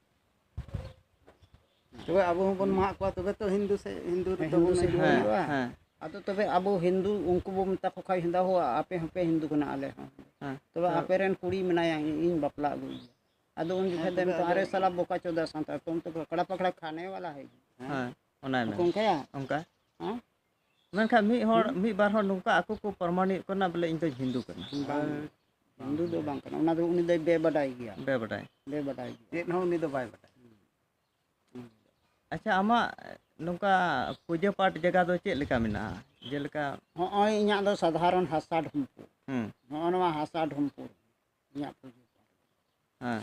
ᱛᱚᱵᱮ ᱟᱵᱚ ᱦᱚᱸᱵᱚᱱ ᱢᱟᱜ ᱠᱚᱣᱟ, ᱛᱚᱵᱮ ᱛᱚ ᱦᱤᱱᱫᱩ ᱥᱮ ᱦᱤᱱᱫᱩ ᱦᱮᱸ, ᱨᱮᱫᱚ ᱦᱤᱱᱫᱩ ᱵᱚᱱ ᱥᱮᱫ ᱦᱮᱸ, ᱦᱩᱭᱩᱜᱼᱟ᱾ ᱦᱮᱸ᱾ ᱟᱫᱚ ᱛᱚᱵᱮ ᱟᱵᱚ ᱦᱤᱱᱫᱩ, ᱩᱱᱠᱩ ᱵᱚ ᱢᱮᱛᱟ ᱠᱚ ᱠᱷᱟᱡ, ᱦᱤᱱᱫᱩ ᱦᱚᱸ ᱟᱯᱮ ᱦᱚᱸᱯᱮ ᱦᱤᱱᱫᱩ ᱠᱟᱱᱟ, ᱟᱞᱮ ᱦᱚᱸ᱾ ᱦᱮᱸ᱾ ᱛᱚᱵᱮ ᱦᱮᱸ᱾ ᱟᱯᱮ ᱨᱮᱱ ᱠᱩᱲᱤ ᱢᱮᱱᱟᱭᱟ, ᱤᱧ ᱵᱟᱯᱞᱟ ᱟᱹᱜᱩᱭᱮᱭᱟ᱾ ᱟᱫᱚ ᱩᱱ ᱦᱮᱸ, ᱡᱚᱠᱷᱟᱡ ᱫᱚ ᱛᱚᱵᱮ ᱢᱮᱛᱟᱜᱼᱟ, ᱟᱫᱚ ᱟᱨᱮ ᱥᱟᱞᱟ ᱵᱚᱠᱟ ᱪᱳᱫᱟ ᱥᱟᱱᱛᱟᱲ, ᱛᱩᱢ ᱛᱚ ᱠᱟᱲᱟ ᱯᱟᱠᱷᱲᱟ ᱠᱷᱟᱱᱮ ᱣᱟᱞᱟ ᱦᱮ᱾ ᱦᱮᱸ᱾ ᱦᱮᱸ, ᱚᱱᱟᱭ ᱵᱟᱠᱚ ᱢᱮᱱ᱾ ᱚᱱᱠᱟᱭᱟ? ᱚᱱᱠᱟ᱾ ᱦᱮᱸ? ᱢᱮᱱᱠᱷᱟᱱ ᱢᱤᱫ ᱦᱚᱲ, ᱦᱩᱸ᱾ ᱢᱤᱫ ᱵᱟᱨ ᱦᱚᱲ ᱱᱚᱝᱠᱟ ᱟᱠᱚ ᱠᱚ ᱯᱨᱚᱢᱟᱱᱤᱛ ᱠᱟᱱᱟ, ᱵᱚᱞᱮ, "ᱤᱧ ᱫᱚᱧ ᱦᱤᱱᱫᱩ ᱠᱟᱱᱟ᱾" ᱵᱟᱝ, ᱦᱤᱱᱫᱩ ᱫᱚ ᱵᱟᱝ ᱠᱟᱱᱟ᱾ ᱚᱱᱟ ᱫᱚ ᱩᱱᱤ ᱫᱚᱭ ᱵᱮᱵᱟᱰᱟᱭ ᱜᱮᱭᱟ᱾ ᱵᱮᱵᱟᱰᱟᱭ᱾ ᱵᱮᱵᱟᱰᱟᱭ ᱜᱮᱭᱟ᱾ ᱪᱮᱫ ᱦᱚᱸ ᱩᱱᱤ ᱫᱚ ᱵᱟᱭ ᱵᱟᱰᱟᱭᱟ᱾ ᱦᱩᱸ᱾ ᱟᱪᱪᱷᱟ, ᱟᱢᱟᱜ ᱱᱚᱝᱠᱟ ᱯᱩᱡᱟᱹ ᱯᱟᱴ ᱡᱟᱭᱜᱟ ᱫᱚ ᱪᱮᱫ ᱞᱮᱠᱟ ᱢᱮᱱᱟᱜᱼᱟ? ᱡᱮᱞᱮᱠᱟ ᱦᱚᱸᱜᱼᱚᱭ ᱤᱧᱟᱹᱜ ᱫᱚ ᱥᱟᱫᱷᱟᱨᱚᱱ ᱦᱟᱥᱟ ᱰᱷᱩᱢᱯᱩ᱾ ᱦᱩᱸ᱾ ᱦᱚᱸᱜᱼᱚ ᱱᱚᱣᱟ ᱦᱟᱥᱟ ᱰᱷᱩᱢᱯᱩ ᱤᱧᱟᱹᱜ ᱯᱩᱡᱟᱹ ᱯᱟᱴ᱾ ᱦᱮᱸ᱾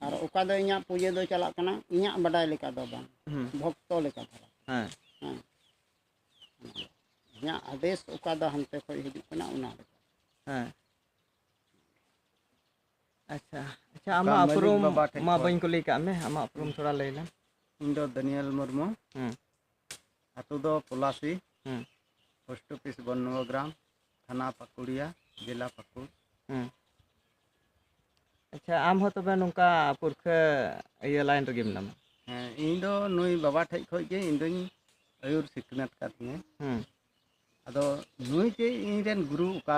ᱟᱨ ᱚᱠᱟ ᱫᱚ ᱤᱧᱟᱹᱜ ᱯᱩᱡᱟᱹ ᱫᱚ ᱪᱟᱞᱟᱜ ᱠᱟᱱᱟ, ᱤᱧᱟᱹᱜ ᱵᱟᱰᱟᱭ ᱞᱮᱠᱟ ᱫᱚ ᱵᱟᱝ, ᱦᱩᱸ᱾ ᱵᱷᱚᱠᱛᱚ ᱞᱮᱠᱟ ᱫᱷᱟᱨᱟ᱾ ᱦᱮᱸ᱾ ᱦᱮᱸ᱾ ᱤᱧᱟᱹᱜ ᱟᱫᱮᱥ ᱚᱠᱟ ᱫᱚ ᱦᱟᱱᱛᱮ ᱠᱷᱚᱱ ᱦᱤᱡᱩᱜ ᱠᱟᱱᱟ, ᱚᱱᱟ ᱞᱮᱠᱟ᱾ ᱦᱮᱸ᱾ ᱟᱪᱪᱷᱟ, ᱟᱪᱪᱷᱟ, ᱚᱠᱟ ᱟᱢᱟᱜ ᱢᱟᱹᱞᱤᱠ ᱩᱯᱨᱩᱢ ᱵᱟᱵᱟ ᱴᱷᱮᱡ ᱢᱟ ᱠᱷᱚᱱ᱾ ᱵᱟᱹᱧ ᱠᱩᱞᱤ ᱠᱟᱜ ᱢᱮ, ᱟᱢᱟᱜ ᱩᱯᱨᱩᱢ ᱛᱷᱚᱲᱟ ᱞᱟᱹᱭ ᱞᱮᱢ᱾ ᱤᱧ ᱫᱚ ᱫᱟᱱᱤᱭᱮᱞ ᱢᱩᱨᱢᱩ᱾ ᱦᱩᱸ᱾ ᱟᱹᱛᱩ ᱫᱚ ᱯᱚᱞᱟᱥᱤ, ᱦᱩᱸ᱾ ᱯᱳᱥᱴ ᱚᱯᱷᱤᱥ ᱵᱚᱱᱱᱚᱜᱨᱟᱢ, ᱛᱷᱟᱱᱟ ᱯᱟᱹᱠᱩᱲᱤᱭᱟ, ᱡᱮᱞᱟ ᱯᱟᱹᱠᱩᱲ᱾ ᱦᱩᱸ᱾ ᱟᱪᱪᱷᱟ, ᱟᱢ ᱦᱚᱸ ᱛᱚᱵᱮ ᱱᱚᱝᱠᱟ ᱯᱩᱨᱠᱷᱟᱹ ᱤᱭᱟᱹ line ᱨᱮᱜᱮ ᱢᱮᱱᱟᱢᱟ? ᱦᱮᱸ, ᱤᱧ ᱫᱚ ᱱᱩᱭ ᱵᱟᱵᱟ ᱴᱷᱮᱡ ᱠᱷᱚᱡ ᱜᱮ ᱤᱧ ᱫᱚᱧ ᱟᱹᱭᱩᱨ ᱥᱤᱠᱷᱱᱟᱹᱛ ᱠᱟᱫᱤᱧᱟ᱾ ᱦᱩᱸ᱾ ᱟᱫᱚ ᱱᱩᱭ ᱡᱮ ᱤᱧ ᱨᱮᱱ ᱜᱩᱨᱩ ᱚᱠᱟ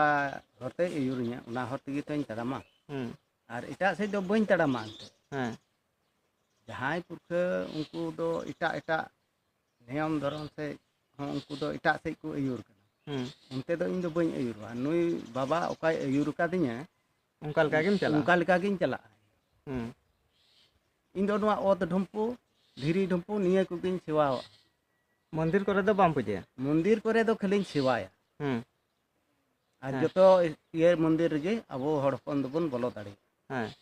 ᱦᱚᱨ ᱛᱮᱭ ᱟᱹᱭᱩᱨᱤᱧᱟ, ᱚᱱᱟ ᱦᱚᱨ ᱛᱮᱜᱮ ᱛᱚᱧ ᱛᱟᱲᱟᱢᱟ᱾ ᱦᱩᱸ᱾ ᱟᱨ ᱮᱴᱟᱜ ᱥᱮᱫ ᱫᱚ ᱵᱟᱹᱧ ᱛᱟᱲᱟᱢᱟ ᱮᱱᱛᱮ᱾ ᱦᱮᱸ᱾ ᱡᱟᱦᱟᱸᱭ ᱯᱩᱨᱠᱷᱟᱹ ᱩᱱᱠᱩ ᱫᱚ ᱮᱴᱟᱜ ᱮᱴᱟᱜ ᱱᱤᱭᱚᱢ ᱫᱷᱚᱨᱚᱢ ᱥᱮᱫ ᱦᱚᱸ ᱩᱱᱠᱩ ᱫᱚ ᱮᱴᱟᱜ ᱥᱮᱫ ᱠᱚ ᱟᱹᱭᱩᱨ ᱠᱟᱱᱟ᱾ ᱦᱩᱸ᱾ ᱚᱱᱛᱮ ᱫᱚ ᱤᱧ ᱫᱚ ᱵᱟᱹᱧ ᱟᱹᱭᱩᱨᱚᱜᱼᱟ᱾ ᱱᱩᱭ ᱵᱟᱵᱟ ᱚᱠᱟᱭ ᱟᱹᱭᱩᱨ ᱠᱟᱫᱤᱧᱟ, ᱚᱱᱠᱟ ᱞᱮᱠᱟ ᱜᱮᱢ ᱪᱟᱞᱟᱜᱼᱟ? ᱚᱱᱠᱟ ᱞᱮᱠᱟ ᱜᱤᱧ ᱪᱟᱞᱟᱜᱼᱟ᱾ ᱦᱩᱸ᱾ ᱤᱧ ᱫᱚ ᱱᱚᱣᱟ ᱚᱛ ᱰᱷᱩᱢᱯᱩ, ᱫᱷᱤᱨᱤ ᱰᱷᱩᱢᱯᱩ, ᱱᱤᱭᱟᱹ ᱠᱚᱜᱮᱧ ᱥᱮᱵᱟᱣᱟᱜᱼᱟ᱾ ᱢᱚᱱᱫᱤᱨ ᱠᱚᱨᱮ ᱫᱚ ᱵᱟᱢ ᱯᱩᱡᱟᱹᱭᱟ? ᱢᱚᱱᱫᱤᱨ ᱠᱚᱨᱮ ᱫᱚ ᱠᱷᱟᱹᱞᱤᱧ ᱥᱮᱵᱟᱭᱟ᱾ ᱦᱩᱸ᱾ ᱟᱨ ᱦᱮᱸ᱾ ᱡᱚᱛᱚ ᱤᱭᱟᱹ ᱢᱚᱱᱫᱤᱨ ᱨᱮᱜᱮ ᱟᱵᱚ ᱦᱚᱲ ᱦᱚᱯᱚᱱ ᱫᱚᱵᱚᱱ ᱵᱚᱞᱚ ᱫᱟᱲᱮᱭᱟᱜᱼᱟ᱾ ᱦᱮᱸ᱾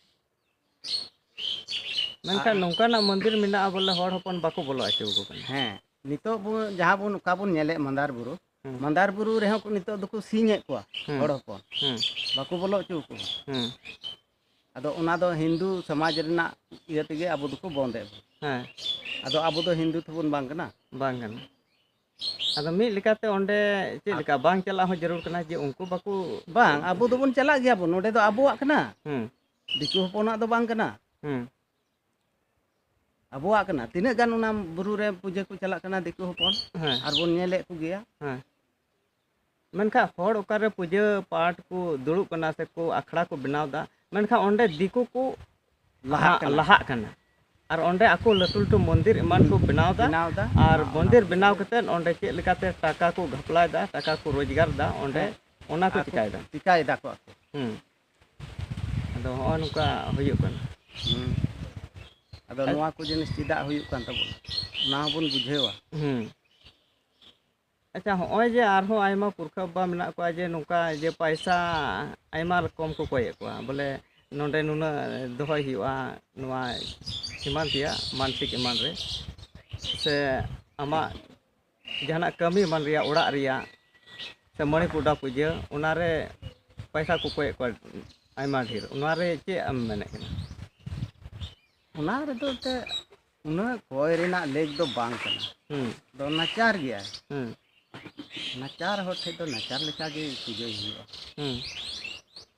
ᱢᱮᱱᱠᱷᱟᱱ ᱟᱨ ᱱᱚᱝᱠᱟᱱᱟᱜ ᱢᱚᱱᱫᱤᱨ ᱢᱮᱱᱟᱜᱼᱟ ᱵᱚᱞᱮ ᱦᱚᱲ ᱦᱚᱯᱚᱱ ᱵᱟᱠᱚ ᱵᱚᱞᱚ ᱦᱚᱪᱚ ᱟᱠᱚ ᱠᱟᱱᱟ᱾ ᱦᱮᱸ, ᱱᱤᱛᱚᱜ ᱵᱚ, ᱡᱟᱦᱟᱸ ᱵᱚᱱ, ᱚᱠᱟ ᱵᱚᱱ ᱧᱮᱞᱮᱫ ᱢᱟᱱᱫᱟᱨ ᱵᱩᱨᱩ, ᱦᱩᱸ᱾ ᱢᱟᱱᱫᱟᱨ ᱵᱩᱨᱩ ᱨᱮᱦᱚᱸ ᱠᱚ ᱱᱤᱛᱚᱜ ᱫᱚᱠᱚ ᱥᱤᱧᱮᱫ ᱠᱚᱣᱟ ᱦᱩᱸ᱾ ᱦᱚᱲ ᱦᱚᱯᱚᱱ᱾ ᱦᱩᱸ᱾ ᱵᱟᱠᱚ ᱵᱚᱞᱚ ᱦᱚᱪᱚ ᱟᱠᱚ ᱠᱟᱱᱟ᱾ ᱦᱩᱸ᱾ ᱟᱫᱚ ᱚᱱᱟ ᱫᱚ ᱦᱤᱱᱫᱩ ᱥᱚᱢᱟᱡᱽ ᱨᱮᱱᱟᱜ ᱤᱭᱟᱹ ᱛᱮᱜᱮ ᱟᱵᱚ ᱫᱚᱠᱚ ᱵᱚᱱᱫᱮᱫ ᱵᱚᱱᱟ᱾ ᱦᱮᱸ᱾ ᱟᱫᱚ ᱟᱵᱚ ᱫᱚ ᱦᱤᱱᱫᱩ ᱛᱚᱵᱚᱱ ᱵᱟᱝ ᱠᱟᱱᱟ? ᱵᱟᱝ ᱠᱟᱱᱟ᱾ ᱟᱫᱚ ᱢᱤᱫ ᱞᱮᱠᱟᱛᱮ ᱚᱸᱰᱮ ᱪᱮᱫ ᱞᱮᱠᱟ ᱵᱟᱝ ᱪᱟᱞᱟᱜ ᱦᱚᱸ ᱡᱟᱹᱨᱩᱲ ᱠᱟᱱᱟ ᱡᱮ ᱩᱱᱠᱩ ᱵᱟᱠᱚ ᱵᱟᱝ, ᱟᱵᱚ ᱫᱚᱵᱚᱱ ᱪᱟᱞᱟᱜ ᱜᱮᱭᱟ ᱵᱚᱱ, ᱱᱚᱰᱮ ᱫᱚ ᱟᱵᱚᱣᱟᱜ ᱠᱟᱱᱟ᱾ ᱦᱩᱸ᱾ ᱫᱤᱠᱩ ᱦᱚᱯᱚᱱᱟᱜ ᱫᱚ ᱵᱟᱝ ᱠᱟᱱᱟ᱾ ᱦᱩᱸ᱾ ᱟᱵᱚᱣᱟᱜ ᱠᱟᱱᱟ᱾ ᱛᱤᱱᱟᱹᱜ ᱜᱟᱱ ᱚᱱᱟ ᱵᱩᱨᱩ ᱨᱮ ᱯᱩᱡᱟᱹ ᱠᱚ ᱪᱟᱞᱟᱜ ᱠᱟᱱᱟ ᱫᱤᱠᱩ ᱦᱚᱯᱚᱱ, ᱦᱮᱸ᱾ ᱟᱨ ᱵᱚᱱ ᱧᱮᱞᱮᱫ ᱠᱚᱜᱮᱭᱟ᱾ ᱦᱮᱸ᱾ ᱢᱮᱱᱠᱷᱟᱱ ᱦᱚᱲ ᱚᱠᱟᱨᱮ ᱯᱩᱡᱟᱹ ᱯᱟᱴ ᱠᱚ ᱫᱩᱲᱩᱵ ᱠᱟᱱᱟ ᱥᱮ ᱠᱚ ᱟᱠᱷᱲᱟ ᱠᱚ ᱵᱮᱱᱟᱣ ᱮᱫᱟ, ᱢᱮᱱᱠᱷᱟᱱ ᱚᱸᱰᱮ ᱫᱤᱠᱩ ᱠᱚ ᱞᱟᱦᱟᱜ ᱦᱟ-, ᱠᱟᱱᱟ᱾ ᱞᱟᱦᱟᱜ ᱠᱟᱱᱟ᱾ ᱟᱨ ᱚᱸᱰᱮ ᱟᱠᱚ ᱞᱟᱹᱴᱩ ᱞᱟᱹᱴᱩ ᱢᱚᱱᱫᱤᱨ ᱮᱢᱟᱱ ᱠᱚ ᱵᱮᱱᱟᱣ ᱮᱫᱟ᱾ ᱵᱮᱱᱟᱣ ᱮᱫᱟ᱾ ᱟᱨ ᱦᱮᱸ, ᱚᱱᱟ ᱢᱚᱱᱫᱤᱨ ᱠᱚ᱾ ᱵᱮᱱᱟᱣ ᱠᱟᱛᱮᱫ ᱚᱸᱰᱮ ᱪᱮᱫ ᱞᱮᱠᱟᱛᱮ ᱴᱟᱠᱟ ᱠᱚ ᱜᱷᱟᱯᱞᱟᱭᱮᱫᱟ, ᱴᱟᱠᱟ ᱠᱚ ᱨᱳᱡᱽᱜᱟᱨ ᱮᱫᱟ, ᱚᱸᱰᱮ ᱦᱮᱸ᱾ ᱚᱱᱟ ᱠᱚ ᱟᱠᱚ ᱪᱤᱠᱟᱭᱮᱫᱟ᱾ ᱪᱤᱠᱟᱭᱮᱫᱟ ᱠᱚ ᱟᱠᱚ᱾ ᱦᱩᱸ᱾ ᱟᱫᱚ ᱦᱚᱸᱜᱼᱚ ᱱᱚᱝᱠᱟ ᱦᱩᱭᱩᱜ ᱠᱟᱱᱟ᱾ ᱦᱩᱸ᱾ ᱟᱫᱚ ᱟᱨ ᱱᱚᱣᱟ ᱠᱚ ᱡᱤᱱᱤᱥ ᱪᱮᱫᱟᱜ ᱦᱩᱭᱩᱜ ᱠᱟᱱ ᱛᱟᱵᱚᱱᱟ, ᱚᱱᱟ ᱦᱚᱸᱵᱚᱱ ᱵᱩᱡᱷᱟᱹᱣᱟ᱾ ᱦᱩᱸ᱾ ᱟᱪᱪᱷᱟ, ᱦᱚᱸᱜᱼᱚᱭ ᱡᱮ ᱟᱨᱦᱚᱸ ᱟᱭᱢᱟ ᱯᱩᱨᱠᱷᱟᱹ ᱵᱟᱵᱟ ᱢᱮᱱᱟᱜ ᱠᱚᱣᱟ ᱡᱮ ᱱᱚᱝᱠᱟ ᱡᱮ ᱯᱟᱭᱥᱟ ᱟᱭᱢᱟ ᱨᱚᱠᱚᱢ ᱠᱚ ᱠᱚᱭᱮᱫ ᱠᱚᱣᱟ, ᱵᱚᱞᱮ ᱱᱚᱰᱮ ᱱᱩᱱᱟᱹᱜ ᱫᱚᱦᱚᱭ ᱦᱩᱭᱩᱜᱼᱟ, ᱱᱚᱣᱟ ᱮᱢᱟᱱ ᱛᱮᱭᱟᱜ ᱢᱟᱱᱥᱤᱠ ᱮᱢᱟᱱ ᱨᱮ, ᱥᱮ ᱟᱢᱟᱜ ᱡᱟᱦᱟᱱᱟᱜ ᱠᱟᱹᱢᱤ ᱮᱢᱟᱱ ᱨᱮᱭᱟᱜ, ᱚᱲᱟᱜ ᱨᱮᱭᱟᱜ, ᱥᱮ ᱢᱚᱬᱤ ᱯᱩᱰᱟ ᱯᱩᱡᱟᱹ, ᱚᱱᱟᱨᱮ ᱯᱚᱭᱥᱟ ᱠᱚ ᱠᱚᱭᱮᱫ ᱠᱚᱣᱟ ᱟᱭᱢᱟ ᱰᱷᱮᱨ, ᱚᱱᱟᱨᱮ ᱪᱮᱫ ᱮᱢ ᱢᱮᱱᱮᱫ ᱠᱟᱱᱟ? ᱚᱱᱟ ᱨᱮᱫᱚ ᱮᱱᱛᱮᱫ ᱩᱱᱟᱹᱜ ᱠᱚᱭ ᱨᱮᱱᱟᱜ ᱞᱮᱠ ᱫᱚ ᱵᱟᱝ ᱠᱟᱱᱟ᱾ ᱦᱩᱸ ᱫᱚ ᱱᱟᱪᱟᱨ ᱜᱮᱭᱟᱭ᱾ ᱦᱩᱸ ᱱᱟᱪᱟᱨ ᱦᱚᱲ ᱴᱷᱮᱡ ᱫᱚ ᱱᱟᱪᱟᱨ ᱞᱮᱠᱟᱜᱮ ᱯᱩᱡᱟᱹᱭ ᱦᱩᱭᱩᱜᱼᱟ᱾ ᱦᱩᱸ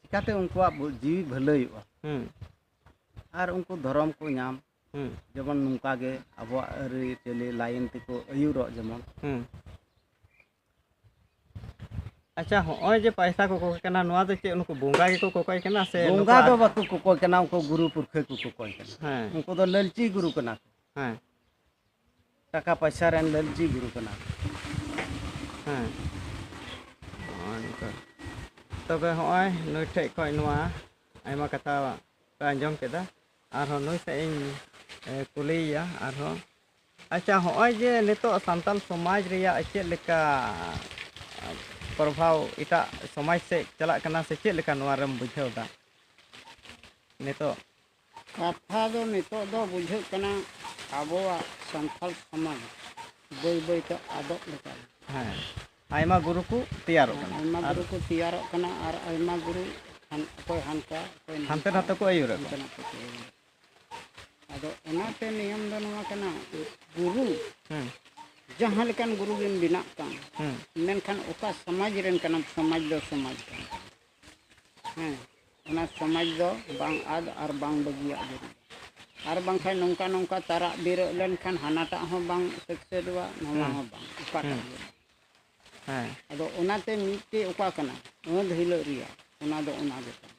ᱪᱤᱠᱟᱛᱮ ᱩᱱᱠᱩᱣᱟᱜ ᱵᱩ- ᱡᱤᱣᱤ ᱵᱷᱟᱹᱞᱟᱹᱭᱚᱜᱼᱟ? ᱦᱩᱸ ᱟᱨ ᱩᱱᱠᱩ ᱫᱷᱚᱨᱚᱢ ᱠᱚ ᱧᱟᱢ, ᱦᱩᱸ ᱡᱮᱢᱚᱱ ᱱᱚᱝᱠᱟ ᱜᱮ ᱟᱵᱚᱣᱟᱜ ᱟᱹᱨᱤᱪᱟᱹᱞᱤ ᱞᱟᱭᱤᱱ ᱛᱮᱠᱚ ᱟᱹᱭᱩᱨᱚᱜ ᱡᱮᱢᱚᱱ᱾ ᱦᱩᱸ ᱟᱪᱪᱷᱟ, ᱦᱚᱸᱜᱼᱚᱭ ᱡᱮ ᱯᱟᱭᱥᱟ ᱠᱚ ᱠᱚᱠᱚᱭ ᱠᱟᱱᱟ, ᱱᱚᱣᱟ ᱫᱚ ᱪᱮᱫ ᱩᱱᱠᱩ ᱵᱚᱸᱜᱟ ᱜᱮᱠᱚ ᱠᱚᱠᱚᱭ ᱠᱟᱱᱟ ᱥᱮ ᱵᱚᱸᱜᱟ ᱱᱩᱠᱩ ᱫᱚ ᱟᱨ- ᱵᱟᱠᱚ ᱠᱚᱠᱚᱭ ᱠᱟᱱᱟ, ᱩᱱᱠᱩ ᱜᱩᱨᱩ ᱯᱩᱨᱠᱷᱟᱹ ᱠᱚ ᱠᱚᱠᱚᱭ ᱠᱟᱱᱟ᱾ ᱦᱮᱸ ᱩᱱᱠᱩ ᱫᱚ ᱞᱟᱹᱞᱪᱤ ᱜᱩᱨᱩ ᱠᱟᱱᱟ ᱠᱚ᱾ ᱦᱮᱸ ᱴᱟᱠᱟ ᱯᱚᱭᱥᱟ ᱨᱮᱱ ᱞᱟᱹᱞᱪᱤ ᱜᱩᱨᱩ ᱠᱟᱱᱟ ᱠᱚ᱾ ᱦᱮᱸ ᱱᱚᱜᱼᱚᱭ ᱱᱚᱝᱠᱟ᱾ ᱛᱚᱵᱮ ᱦᱚᱸᱜᱼᱚᱭ ᱱᱩᱭ ᱴᱷᱮᱡ ᱠᱷᱚᱡ ᱱᱚᱣᱟ ᱟᱭᱢᱟ ᱠᱟᱛᱷᱟ ᱯᱮ ᱟᱸᱡᱚᱢ ᱠᱮᱫᱟ, ᱟᱨᱦᱚᱸ ᱱᱩᱭ ᱥᱮᱫ ᱤᱧ ᱮ, ᱠᱩᱞᱤᱭᱮᱭᱟ ᱟᱨᱦᱚᱸ᱾ ᱟᱪᱪᱷᱟ, ᱦᱚᱸᱜᱼᱚᱭ ᱡᱮ ᱱᱤᱛᱚᱜ ᱥᱟᱱᱛᱟᱞ ᱥᱚᱢᱟᱡᱽ ᱨᱮᱭᱟᱜ ᱪᱮᱫ ᱞᱮᱠᱟ ᱯᱨᱚᱵᱷᱟᱣ ᱮᱴᱟᱜ ᱥᱚᱢᱟᱡᱽ ᱥᱮᱫ ᱪᱟᱞᱟᱜ ᱠᱟᱱᱟ ᱥᱮ ᱪᱮᱫ ᱞᱮᱠᱟ ᱱᱚᱣᱟ ᱨᱮᱢ ᱵᱩᱡᱷᱟᱹᱣ ᱮᱫᱟ ᱱᱤᱛᱚᱜ? ᱠᱟᱛᱷᱟ ᱫᱚ ᱱᱤᱛᱚᱜ ᱫᱚ ᱵᱩᱡᱷᱟᱹᱜ ᱠᱟᱱᱟ ᱟᱵᱚᱣᱟᱜ ᱥᱟᱱᱛᱟᱲ ᱥᱚᱢᱟᱡᱽ ᱵᱟᱹᱭ ᱵᱟᱹᱭ ᱛᱮ ᱟᱫᱚᱜ ᱞᱮᱠᱟ᱾ ᱦᱮᱸ, ᱟᱭᱢᱟ ᱜᱩᱨᱩ ᱠᱚ ᱛᱮᱭᱟᱨᱚᱜ ᱠᱟᱱᱟ᱾ ᱟᱭᱢᱟ ᱟᱨ ᱜᱩᱨᱩ ᱠᱚ ᱛᱮᱭᱟᱨᱚᱜ ᱠᱟᱱᱟ ᱟᱨ ᱟᱭᱢᱟ ᱜᱩᱨᱩ ᱦᱟᱱ- ᱚᱠᱚᱭ ᱦᱟᱱᱠᱟ ᱚᱠᱚᱭ ᱦᱟᱱᱛᱮ ᱱᱚᱝᱠᱟ, ᱱᱟᱛᱮ ᱠᱚ ᱟᱹᱭᱩᱨᱮᱫ ᱠᱚᱣᱟ᱾ ᱦᱟᱱᱛᱮ ᱱᱟᱛᱮ ᱠᱚ ᱟᱹᱭᱩᱨᱮᱫ ᱠᱚᱣᱟ᱾ ᱟᱫᱚ ᱚᱱᱟᱛᱮ ᱱᱤᱭᱚᱢ ᱫᱚ ᱱᱚᱣᱟ ᱠᱟᱱᱟ, ᱜᱩᱨᱩ ᱦᱮᱸ ᱡᱟᱦᱟᱸ ᱞᱮᱠᱟᱱ ᱜᱩᱨᱩ ᱜᱮᱢ ᱵᱮᱱᱟᱜ ᱠᱟᱱ, ᱦᱮᱸ ᱢᱮᱱᱠᱷᱟᱱ ᱚᱠᱟ ᱥᱚᱢᱟᱡᱽ ᱨᱮᱱ ᱠᱟᱱᱟᱢ, ᱥᱚᱢᱟᱡᱽ ᱫᱚ ᱥᱚᱢᱟᱡᱽ ᱠᱟᱱ ᱛᱟᱢᱟ᱾ ᱦᱮᱸ, ᱚᱱᱟ ᱥᱚᱢᱟᱡᱽ ᱫᱚ ᱵᱟᱝ ᱟᱫ ᱟᱨ ᱵᱟᱝ ᱵᱟᱹᱜᱤᱭᱟᱜ ᱡᱟᱹᱨᱩᱲ᱾ ᱟᱨ ᱵᱟᱝᱠᱷᱟᱱ ᱱᱚᱝᱠᱟ ᱱᱚᱝᱠᱟ ᱛᱟᱨᱟᱜ ᱵᱤᱨᱟᱹᱜ ᱞᱮᱱᱠᱷᱟᱱ ᱦᱟᱱᱟᱴᱟᱜ ᱦᱚᱸ ᱵᱟᱝ ᱥᱟᱠᱥᱮᱥᱚᱜᱼᱟ, ᱱᱚᱣᱟ ᱦᱮᱸ᱾ ᱦᱚᱸ ᱵᱟᱝ, ᱚᱠᱟᱴᱟᱜ ᱦᱮᱸ᱾ ᱜᱮ ᱵᱟᱝ᱾ ᱦᱮᱸ ᱟᱫᱚ ᱚᱱᱟᱛᱮ ᱢᱤᱫᱴᱮᱡ ᱚᱠᱟ ᱠᱟᱱᱟ, ᱟᱹᱫ ᱦᱤᱞᱟᱹᱜ ᱨᱮᱭᱟᱜ, ᱚᱱᱟ ᱫᱚ ᱚᱱᱟ ᱜᱮ ᱠᱟᱱᱟ᱾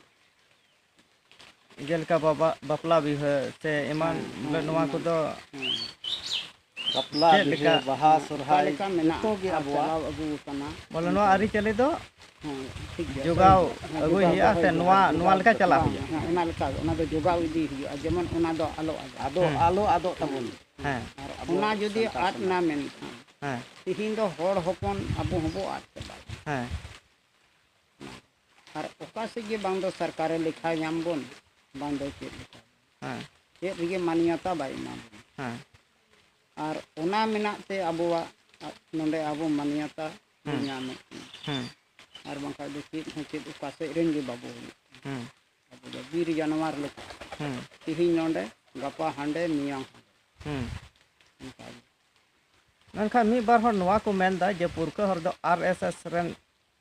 ᱡᱮᱞᱮᱠᱟ ᱵᱟᱵᱟ ᱵᱟᱯᱞᱟ ᱵᱤᱦᱟᱹ ᱥᱮ ᱮᱢᱟᱱ ᱦᱮᱸ, ᱵᱚᱞᱮ ᱦᱮᱸ, ᱱᱚᱣᱟ ᱮᱢᱟᱱ᱾ ᱠᱚᱫᱚ ᱦᱮᱸ᱾ ᱵᱟᱯᱞᱟ ᱪᱮᱫ ᱵᱤᱦᱟᱹ ᱞᱮᱠᱟ? ᱵᱟᱦᱟ ᱦᱮᱸ, ᱚᱠᱟ ᱥᱚᱨᱦᱟᱭ ᱞᱮᱠᱟ ᱢᱮᱱᱟᱜᱼᱟ ᱡᱚᱛᱚ ᱜᱮ ᱟᱨ ᱟᱵᱚᱣᱟᱜ᱾ ᱪᱟᱞᱟᱣ ᱟᱹᱜᱩ ᱟᱠᱟᱱᱟ᱾ ᱵᱚᱞᱮ ᱱᱚᱣᱟ ᱟᱹᱨᱤᱪᱟᱹᱞᱤ ᱫᱚ ᱦᱮᱸ, ᱴᱷᱤᱠ ᱜᱮᱭᱟ᱾ ᱡᱚᱜᱟᱣ ᱦᱮᱸ, ᱟᱹᱜᱩᱭ ᱡᱚᱜᱟᱣ ᱦᱩᱭᱩᱜᱼᱟ ᱫᱚᱦᱚᱭ ᱥᱮ ᱦᱩᱭᱩᱜᱼᱟ᱾ ᱱᱚᱣᱟ, ᱱᱚᱣᱟ ᱞᱮᱠᱟ ᱪᱟᱞᱟᱜ ᱵᱟᱝ, ᱦᱩᱭᱩᱜᱼᱟ? ᱦᱮᱸ, ᱚᱱᱟ ᱞᱮᱠᱟ, ᱚᱱᱟ ᱫᱚ ᱡᱚᱜᱟᱣ ᱤᱫᱤ ᱦᱩᱭᱩᱜᱼᱟ, ᱡᱮᱢᱚᱱ ᱚᱱᱟ ᱫᱚ ᱟᱞᱚ ᱟᱫᱚᱜ᱾ ᱡᱮᱢᱚᱱ ᱚᱱᱟ ᱫᱚ ᱟᱞᱚ ᱟᱫᱚᱜ᱾ ᱟᱫᱚ ᱦᱮᱸ᱾ ᱟᱞᱚ ᱟᱫᱚᱜ ᱛᱟᱵᱚᱱ᱾ ᱦᱮᱸ ᱟᱨ ᱟᱵᱚᱣᱟᱜ ᱚᱱᱟ ᱡᱩᱫᱤ ᱥᱟᱱᱛᱟᱲ ᱟᱫ ᱥᱚᱢᱟᱡᱽ᱾ ᱱᱟ ᱢᱮᱱᱠᱷᱟᱱ, ᱦᱮᱸ ᱛᱤᱦᱤᱧ ᱫᱚ ᱦᱚᱲ ᱦᱚᱯᱚᱱ ᱟᱵᱚ ᱦᱚᱸᱵᱚ ᱟᱫ ᱪᱟᱵᱟᱜᱼᱟ᱾ ᱦᱮᱸ ᱟᱨ ᱚᱠᱟ ᱥᱮᱫ ᱜᱮ ᱵᱟᱝ ᱫᱚ ᱥᱚᱨᱠᱟᱨᱮ ᱞᱮᱠᱷᱟ ᱧᱟᱢ ᱵᱚᱱ, ᱵᱟᱝ ᱫᱚ ᱪᱮᱫ ᱞᱮᱠᱟ, ᱦᱮᱸ ᱪᱮᱫ ᱨᱮᱜᱮ ᱢᱟᱱᱭᱚᱛᱟ ᱵᱟᱭ ᱮᱢᱟ ᱵᱚᱱᱟ᱾ ᱦᱮᱸ ᱟᱨ ᱚᱱᱟ ᱢᱮᱱᱟᱜ ᱛᱮ ᱟᱵᱚᱣᱟᱜ ᱟᱨ ᱱᱚᱰᱮ ᱟᱵᱚ ᱢᱟᱱᱭᱟᱛᱟ ᱵᱚ ᱦᱩᱸ᱾ ᱧᱟᱢᱮᱫ ᱠᱟᱱᱟ᱾ ᱦᱩᱸ᱾ ᱟᱨ ᱵᱟᱝᱠᱷᱟᱡ ᱫᱚ ᱪᱮᱫ ᱦᱚᱸ ᱪᱮᱫ ᱚᱠᱟ ᱥᱮᱫ ᱨᱮᱱ ᱜᱮ ᱵᱟᱵᱚ ᱦᱩᱭᱩᱜ ᱠᱟᱱᱟ᱾ ᱦᱩᱸ᱾ ᱟᱵᱚ ᱫᱚ ᱵᱤᱨ ᱡᱟᱱᱣᱟᱨ ᱞᱮᱠᱟ᱾ ᱦᱩᱸ᱾ ᱛᱤᱦᱤᱧ ᱱᱚᱰᱮ, ᱜᱟᱯᱟ ᱦᱟᱸᱰᱮ, ᱢᱮᱭᱟᱝ ᱦᱟᱸᱰᱮ᱾ ᱦᱩᱸ᱾ ᱚᱱᱠᱟ ᱜᱮ᱾ ᱢᱮᱱᱠᱷᱟᱱ ᱢᱤᱫ ᱵᱟᱨ ᱦᱚᱲ ᱱᱚᱣᱟ ᱠᱚ ᱢᱮᱱᱫᱟ ᱡᱮ ᱯᱩᱨᱠᱷᱟᱹ ᱦᱚᱲ ᱫᱚ ᱟᱨ ᱮᱥ ᱮᱥ ᱨᱮᱱ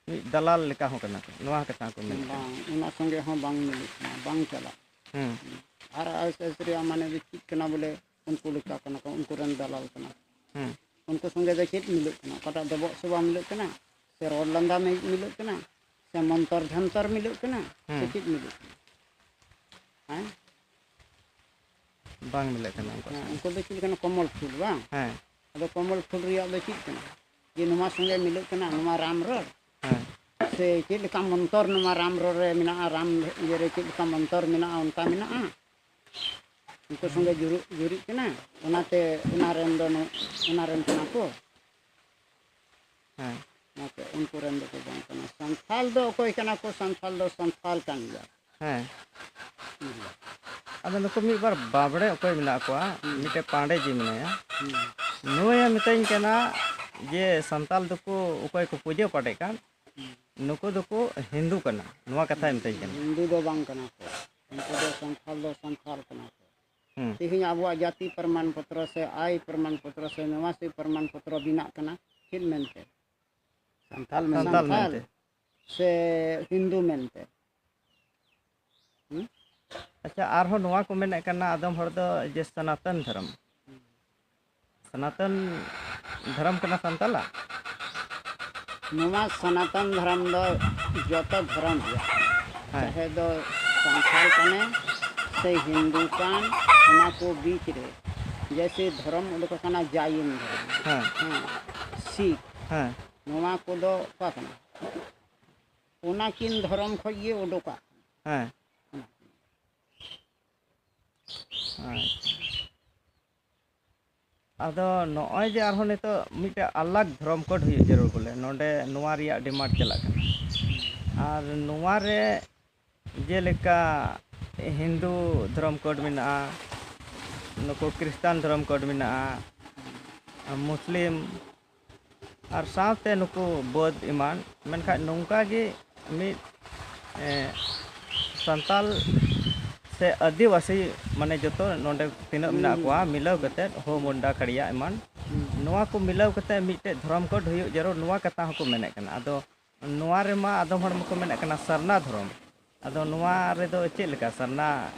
ᱢᱤᱫ ᱫᱟᱞᱟᱞ ᱞᱮᱠᱟ ᱦᱚᱸ ᱠᱟᱱᱟ ᱠᱚ, ᱱᱚᱣᱟ ᱠᱟᱛᱷᱟ ᱠᱚ ᱢᱮᱱ ᱠᱟᱱᱟ᱾ ᱵᱟᱝ, ᱚᱱᱟ ᱥᱚᱸᱜᱮ ᱦᱚᱸ ᱵᱟᱝ ᱢᱤᱞᱟᱹᱜ ᱠᱟᱱᱟ, ᱵᱟᱝ ᱪᱟᱞᱟᱜ᱾ ᱦᱩᱸ᱾ ᱟᱨ ᱟᱨ ᱮᱥ ᱮᱥ ᱨᱮᱭᱟᱜ ᱢᱟᱱᱮ ᱫᱚ ᱪᱮᱫ ᱠᱟᱱᱟ ᱵᱚᱞᱮ, ᱩᱱᱠᱩ ᱞᱮᱠᱟ ᱠᱟᱱᱟ ᱠᱚ, ᱩᱱᱠᱩ ᱨᱮᱱ ᱫᱟᱞᱟᱞ ᱠᱟᱱᱟ ᱠᱚ᱾ ᱦᱩᱸ᱾ ᱩᱱᱠᱩ ᱥᱚᱸᱜᱮ ᱫᱚ ᱪᱮᱫ ᱢᱤᱞᱟᱹᱜ ᱠᱟᱱᱟ? ᱚᱠᱟᱴᱟᱜ ᱰᱚᱵᱚᱜ ᱥᱚᱵᱟ ᱢᱤᱞᱟᱹᱜ ᱠᱟᱱᱟ? ᱥᱮ ᱨᱚᱲ ᱞᱟᱸᱫᱟ ᱢᱤ-, ᱢᱤᱞᱟᱹᱜ ᱠᱟᱱᱟ? ᱥᱮ ᱢᱚᱱᱛᱚᱨ ᱡᱷᱚᱱᱛᱚᱨ ᱢᱤᱞᱟᱹᱜ ᱠᱟᱱᱟ? ᱥᱮ ᱦᱩᱸ᱾ ᱪᱮᱫ ᱢᱤᱞᱟᱹᱜ ᱠᱟᱱᱟ? ᱦᱮᱸ? ᱵᱟᱝ ᱢᱤᱞᱟᱹᱜ ᱠᱟᱱᱟ ᱩᱱᱠᱩ ᱦᱮᱸ, ᱥᱚᱸᱜᱮ᱾ ᱩᱱᱠᱩ ᱫᱚ ᱪᱮᱫ ᱞᱮᱠᱟᱱᱟ? ᱠᱚᱢᱚᱞ ᱯᱷᱩᱞ ᱵᱟᱝ? ᱦᱮᱸ᱾ ᱟᱫᱚ ᱠᱚᱢᱚᱞ ᱯᱷᱩᱞ ᱨᱮᱭᱟᱜ ᱫᱚ ᱪᱮᱫ ᱠᱟᱱᱟ? ᱡᱮ ᱱᱚᱣᱟ ᱥᱚᱸᱜᱮ ᱢᱤᱞᱟᱹᱜ ᱠᱟᱱᱟ, ᱱᱚᱣᱟ ᱨᱟᱢ ᱨᱚᱲ? ᱦᱮᱸ᱾ ᱥᱮ ᱪᱮᱫ ᱞᱮᱠᱟ ᱢᱚᱱᱛᱚᱨ ᱱᱚᱣᱟ ᱨᱟᱢ ᱨᱚᱲ ᱨᱮ ᱢᱮᱱᱟᱜᱼᱟ, ᱨᱟᱢ ᱤᱭᱟᱹ ᱨᱮ ᱪᱮᱫ ᱞᱮᱠᱟ ᱢᱚᱱᱛᱚᱨ ᱢᱮᱱᱟᱜᱼᱟ, ᱚᱱᱠᱟ ᱢᱮᱱᱟᱜᱼᱟ? ᱩᱱᱠᱩ ᱥᱚᱸᱜᱮ ᱡᱩᱨᱩᱜ, ᱡᱩᱨᱤᱜ ᱠᱟᱱᱟ, ᱚᱱᱟᱛᱮ ᱚᱱᱟ ᱨᱮᱱ ᱫᱚ ᱱᱩ-, ᱚᱱᱟ ᱨᱮᱱ ᱠᱟᱱᱟ ᱠᱚ᱾ ᱦᱮᱸ᱾ ᱚᱱᱟᱛᱮ ᱩᱱᱠᱩ ᱨᱮᱱ ᱫᱚᱠᱚ ᱵᱟᱝ ᱠᱟᱱᱟ᱾ ᱥᱟᱱᱛᱷᱟᱞ ᱫᱚ ᱚᱠᱚᱭ ᱠᱟᱱᱟ ᱠᱚ? ᱥᱟᱱᱛᱷᱟᱞ ᱫᱚ ᱥᱟᱱᱛᱷᱟᱞ ᱠᱟᱱ ᱜᱮᱭᱟ᱾ ᱦᱮᱸ᱾ ᱦᱩᱸ᱾ ᱟᱫᱚ ᱱᱩᱠᱩ ᱢᱤᱫ ᱵᱟᱨ ᱵᱟᱵᱽᱲᱮ ᱚᱠᱚᱭ ᱢᱮᱱᱟᱜ ᱠᱚᱣᱟ, ᱦᱩᱸ᱾ ᱢᱤᱫᱴᱮᱡ ᱯᱟᱸᱰᱮ ᱡᱤ ᱢᱮᱱᱟᱭᱟ᱾ ᱦᱩᱸ᱾ ᱱᱩᱭᱮ ᱢᱤᱛᱟᱹᱧ ᱠᱟᱱᱟ ᱡᱮ ᱥᱟᱱᱛᱟᱞ ᱫᱚᱠᱚ ᱚᱠᱚᱭ ᱠᱚ ᱯᱩᱡᱟᱹ ᱯᱟᱴᱮ ᱠᱟᱱ, ᱦᱩᱸ᱾ ᱱᱩᱠᱩ ᱫᱚᱠᱚ ᱦᱤᱱᱫᱩ ᱠᱟᱱᱟ, ᱱᱚᱣᱟ ᱠᱟᱛᱷᱟᱭ ᱢᱤᱛᱟᱹᱧ ᱠᱟᱱᱟ᱾ ᱦᱤᱱᱫᱩ ᱫᱚ ᱵᱟᱝ ᱠᱟᱱᱟ ᱠᱚ, ᱩᱱᱠᱩ ᱫᱚ ᱥᱟᱱᱛᱟᱞ ᱫᱚ ᱥᱟᱱᱛᱟᱞ ᱠᱟᱱᱟ ᱠᱚ᱾ ᱦᱩᱸ᱾ ᱛᱮᱦᱮᱧ ᱟᱵᱚᱣᱟᱜ ᱡᱟᱹᱛᱤ ᱯᱨᱚᱢᱟᱱ ᱯᱚᱛᱨᱚ ᱥᱮ ᱟᱭ ᱯᱨᱚᱢᱟᱱ ᱯᱚᱛᱨᱚ ᱥᱮ ᱱᱤᱵᱟᱥᱤ ᱯᱨᱚᱢᱟᱱ ᱯᱚᱛᱨᱚ ᱵᱮᱱᱟᱜ ᱠᱟᱱᱟ, ᱪᱮᱫ ᱢᱮᱱᱛᱮ? ᱥᱟᱱᱛᱟᱞ ᱢᱮᱱᱛᱮ᱾ ᱥᱟᱱᱛᱟᱞ ᱥᱟᱱᱛᱟᱞ ᱢᱮᱱᱛᱮ᱾ ᱥᱮ ᱦᱤᱱᱫᱩ ᱢᱮᱱᱛᱮ? ᱦᱩᱸ? ᱟᱪᱪᱷᱟ, ᱟᱨᱦᱚᱸ ᱱᱚᱣᱟ ᱠᱚ ᱢᱮᱱᱮᱫ ᱠᱟᱱᱟ ᱟᱫᱚᱢ ᱦᱚᱲ ᱫᱚ ᱡᱮ ᱥᱚᱱᱟᱛᱚᱱ ᱫᱷᱚᱨᱚᱢ᱾ ᱥᱚᱱᱟᱛᱚᱱ ᱫᱷᱚᱨᱚᱢ ᱠᱟᱱᱟ ᱥᱟᱱᱛᱟᱞᱟᱜ? ᱱᱚᱣᱟ ᱥᱚᱱᱟᱛᱚᱱ ᱫᱷᱚᱨᱚᱢ ᱫᱚ ᱡᱚᱛᱚ ᱫᱷᱚᱨᱚᱢ ᱨᱮᱭᱟᱜ ᱠᱟᱱᱟ᱾ ᱦᱮᱸ᱾ ᱪᱟᱦᱮ ᱫᱚ ᱥᱟᱱᱛᱟᱲ ᱠᱟᱱᱮ ᱥᱮ ᱦᱤᱱᱫᱩ ᱠᱟᱱ, ᱚᱱᱟ ᱠᱚ ᱵᱤᱪ ᱨᱮ ᱡᱮᱭᱥᱮ ᱫᱷᱚᱨᱚᱢ ᱩᱰᱩᱠ ᱟᱠᱟᱱᱟ ᱡᱟᱭᱤᱱ ᱫᱷᱚᱨᱚᱢ᱾ ᱦᱮᱸ᱾ ᱦᱮᱸ, ᱥᱤᱠᱷ᱾ ᱦᱮᱸ᱾ ᱱᱚᱣᱟ ᱠᱚᱫᱚ ᱚᱠᱟ ᱠᱟᱱᱟ? ᱚᱱᱟ ᱠᱤᱱ ᱫᱷᱚᱨᱚᱢ ᱠᱷᱚᱡ ᱜᱮ ᱩᱰᱩᱠᱟ᱾ ᱦᱮᱸ᱾ ᱟᱪᱪᱷᱟ᱾ ᱟᱫᱚ ᱱᱚᱜᱼᱚᱭ ᱡᱮ ᱟᱨᱦᱚᱸ ᱱᱤᱛᱚᱜ ᱢᱤᱫᱴᱮᱡ ᱟᱞᱟᱜᱽ ᱫᱷᱚᱨᱚᱢ ᱠᱳᱰ ᱦᱩᱭᱩᱜ ᱡᱟᱹᱨᱩᱲ ᱵᱚᱞᱮ, ᱱᱚᱰᱮ ᱱᱚᱣᱟ ᱨᱮᱭᱟᱜ ᱰᱤᱢᱟᱱᱰ ᱪᱟᱞᱟᱜ ᱠᱟᱱᱟ᱾ ᱟᱨ ᱱᱚᱣᱟ ᱨᱮ ᱡᱮᱞᱮᱠᱟ ᱦᱤᱱᱫᱩ ᱫᱷᱚᱨᱚᱢ ᱠᱳᱰ ᱢᱮᱱᱟᱜᱼᱟ, ᱱᱩᱠᱩ ᱠᱷᱨᱤᱥᱴᱟᱱ ᱫᱷᱚᱨᱚᱢ ᱠᱳᱰ ᱢᱮᱱᱟᱜᱼᱟ, ᱢᱩᱥᱞᱤᱢ, ᱟᱨ ᱥᱟᱶᱛᱮ ᱱᱩᱠᱩ ᱵᱟᱹᱫᱽ ᱮᱢᱟᱱ᱾ ᱢᱮᱱᱠᱷᱟᱱ ᱱᱚᱝᱠᱟ ᱜᱮ ᱢᱤᱫ, ᱮ, ᱥᱟᱱᱛᱟᱞ ᱥᱮ ᱟᱹᱫᱤᱵᱟᱹᱥᱤ, ᱢᱟᱱᱮ ᱡᱚᱛᱚ ᱱᱚᱰᱮ ᱛᱤᱱᱟᱹᱜ ᱦᱩᱸ, ᱢᱮᱱᱟᱜ ᱦᱩᱸ, ᱠᱚᱣᱟ, ᱦᱩᱸ᱾ ᱢᱤᱞᱟᱹᱣ ᱠᱟᱛᱮᱫ, ᱦᱳ, ᱦᱩᱸ᱾ ᱢᱩᱱᱰᱟ, ᱠᱷᱟᱲᱤᱭᱟ ᱮᱢᱟᱱ, ᱦᱩᱸ᱾ ᱱᱚᱣᱟ ᱠᱚ ᱢᱤᱞᱟᱹᱣ ᱠᱟᱛᱮᱫ ᱢᱤᱫᱴᱮᱡ ᱫᱷᱚᱨᱚᱢ ᱠᱳᱰ ᱦᱩᱭᱩᱜ ᱡᱟᱹᱨᱩᱲ, ᱱᱚᱣᱟ ᱠᱟᱛᱷᱟ ᱦᱚᱸᱠᱚ ᱢᱮᱱᱮᱫ ᱠᱟᱱᱟ᱾ ᱟᱫᱚ ᱱᱚᱣᱟ ᱨᱮᱢᱟ ᱟᱫᱚᱢ ᱦᱚᱲ ᱢᱟᱠᱚ ᱢᱮᱱᱮᱫ ᱠᱟᱱᱟ ᱥᱟᱨᱱᱟ ᱫᱷᱚᱨᱚᱢ᱾ ᱟᱫᱚ ᱱᱚᱣᱟ ᱨᱮᱫᱚ ᱪᱮᱫ ᱞᱮᱠᱟ ᱥᱟᱨᱱᱟ?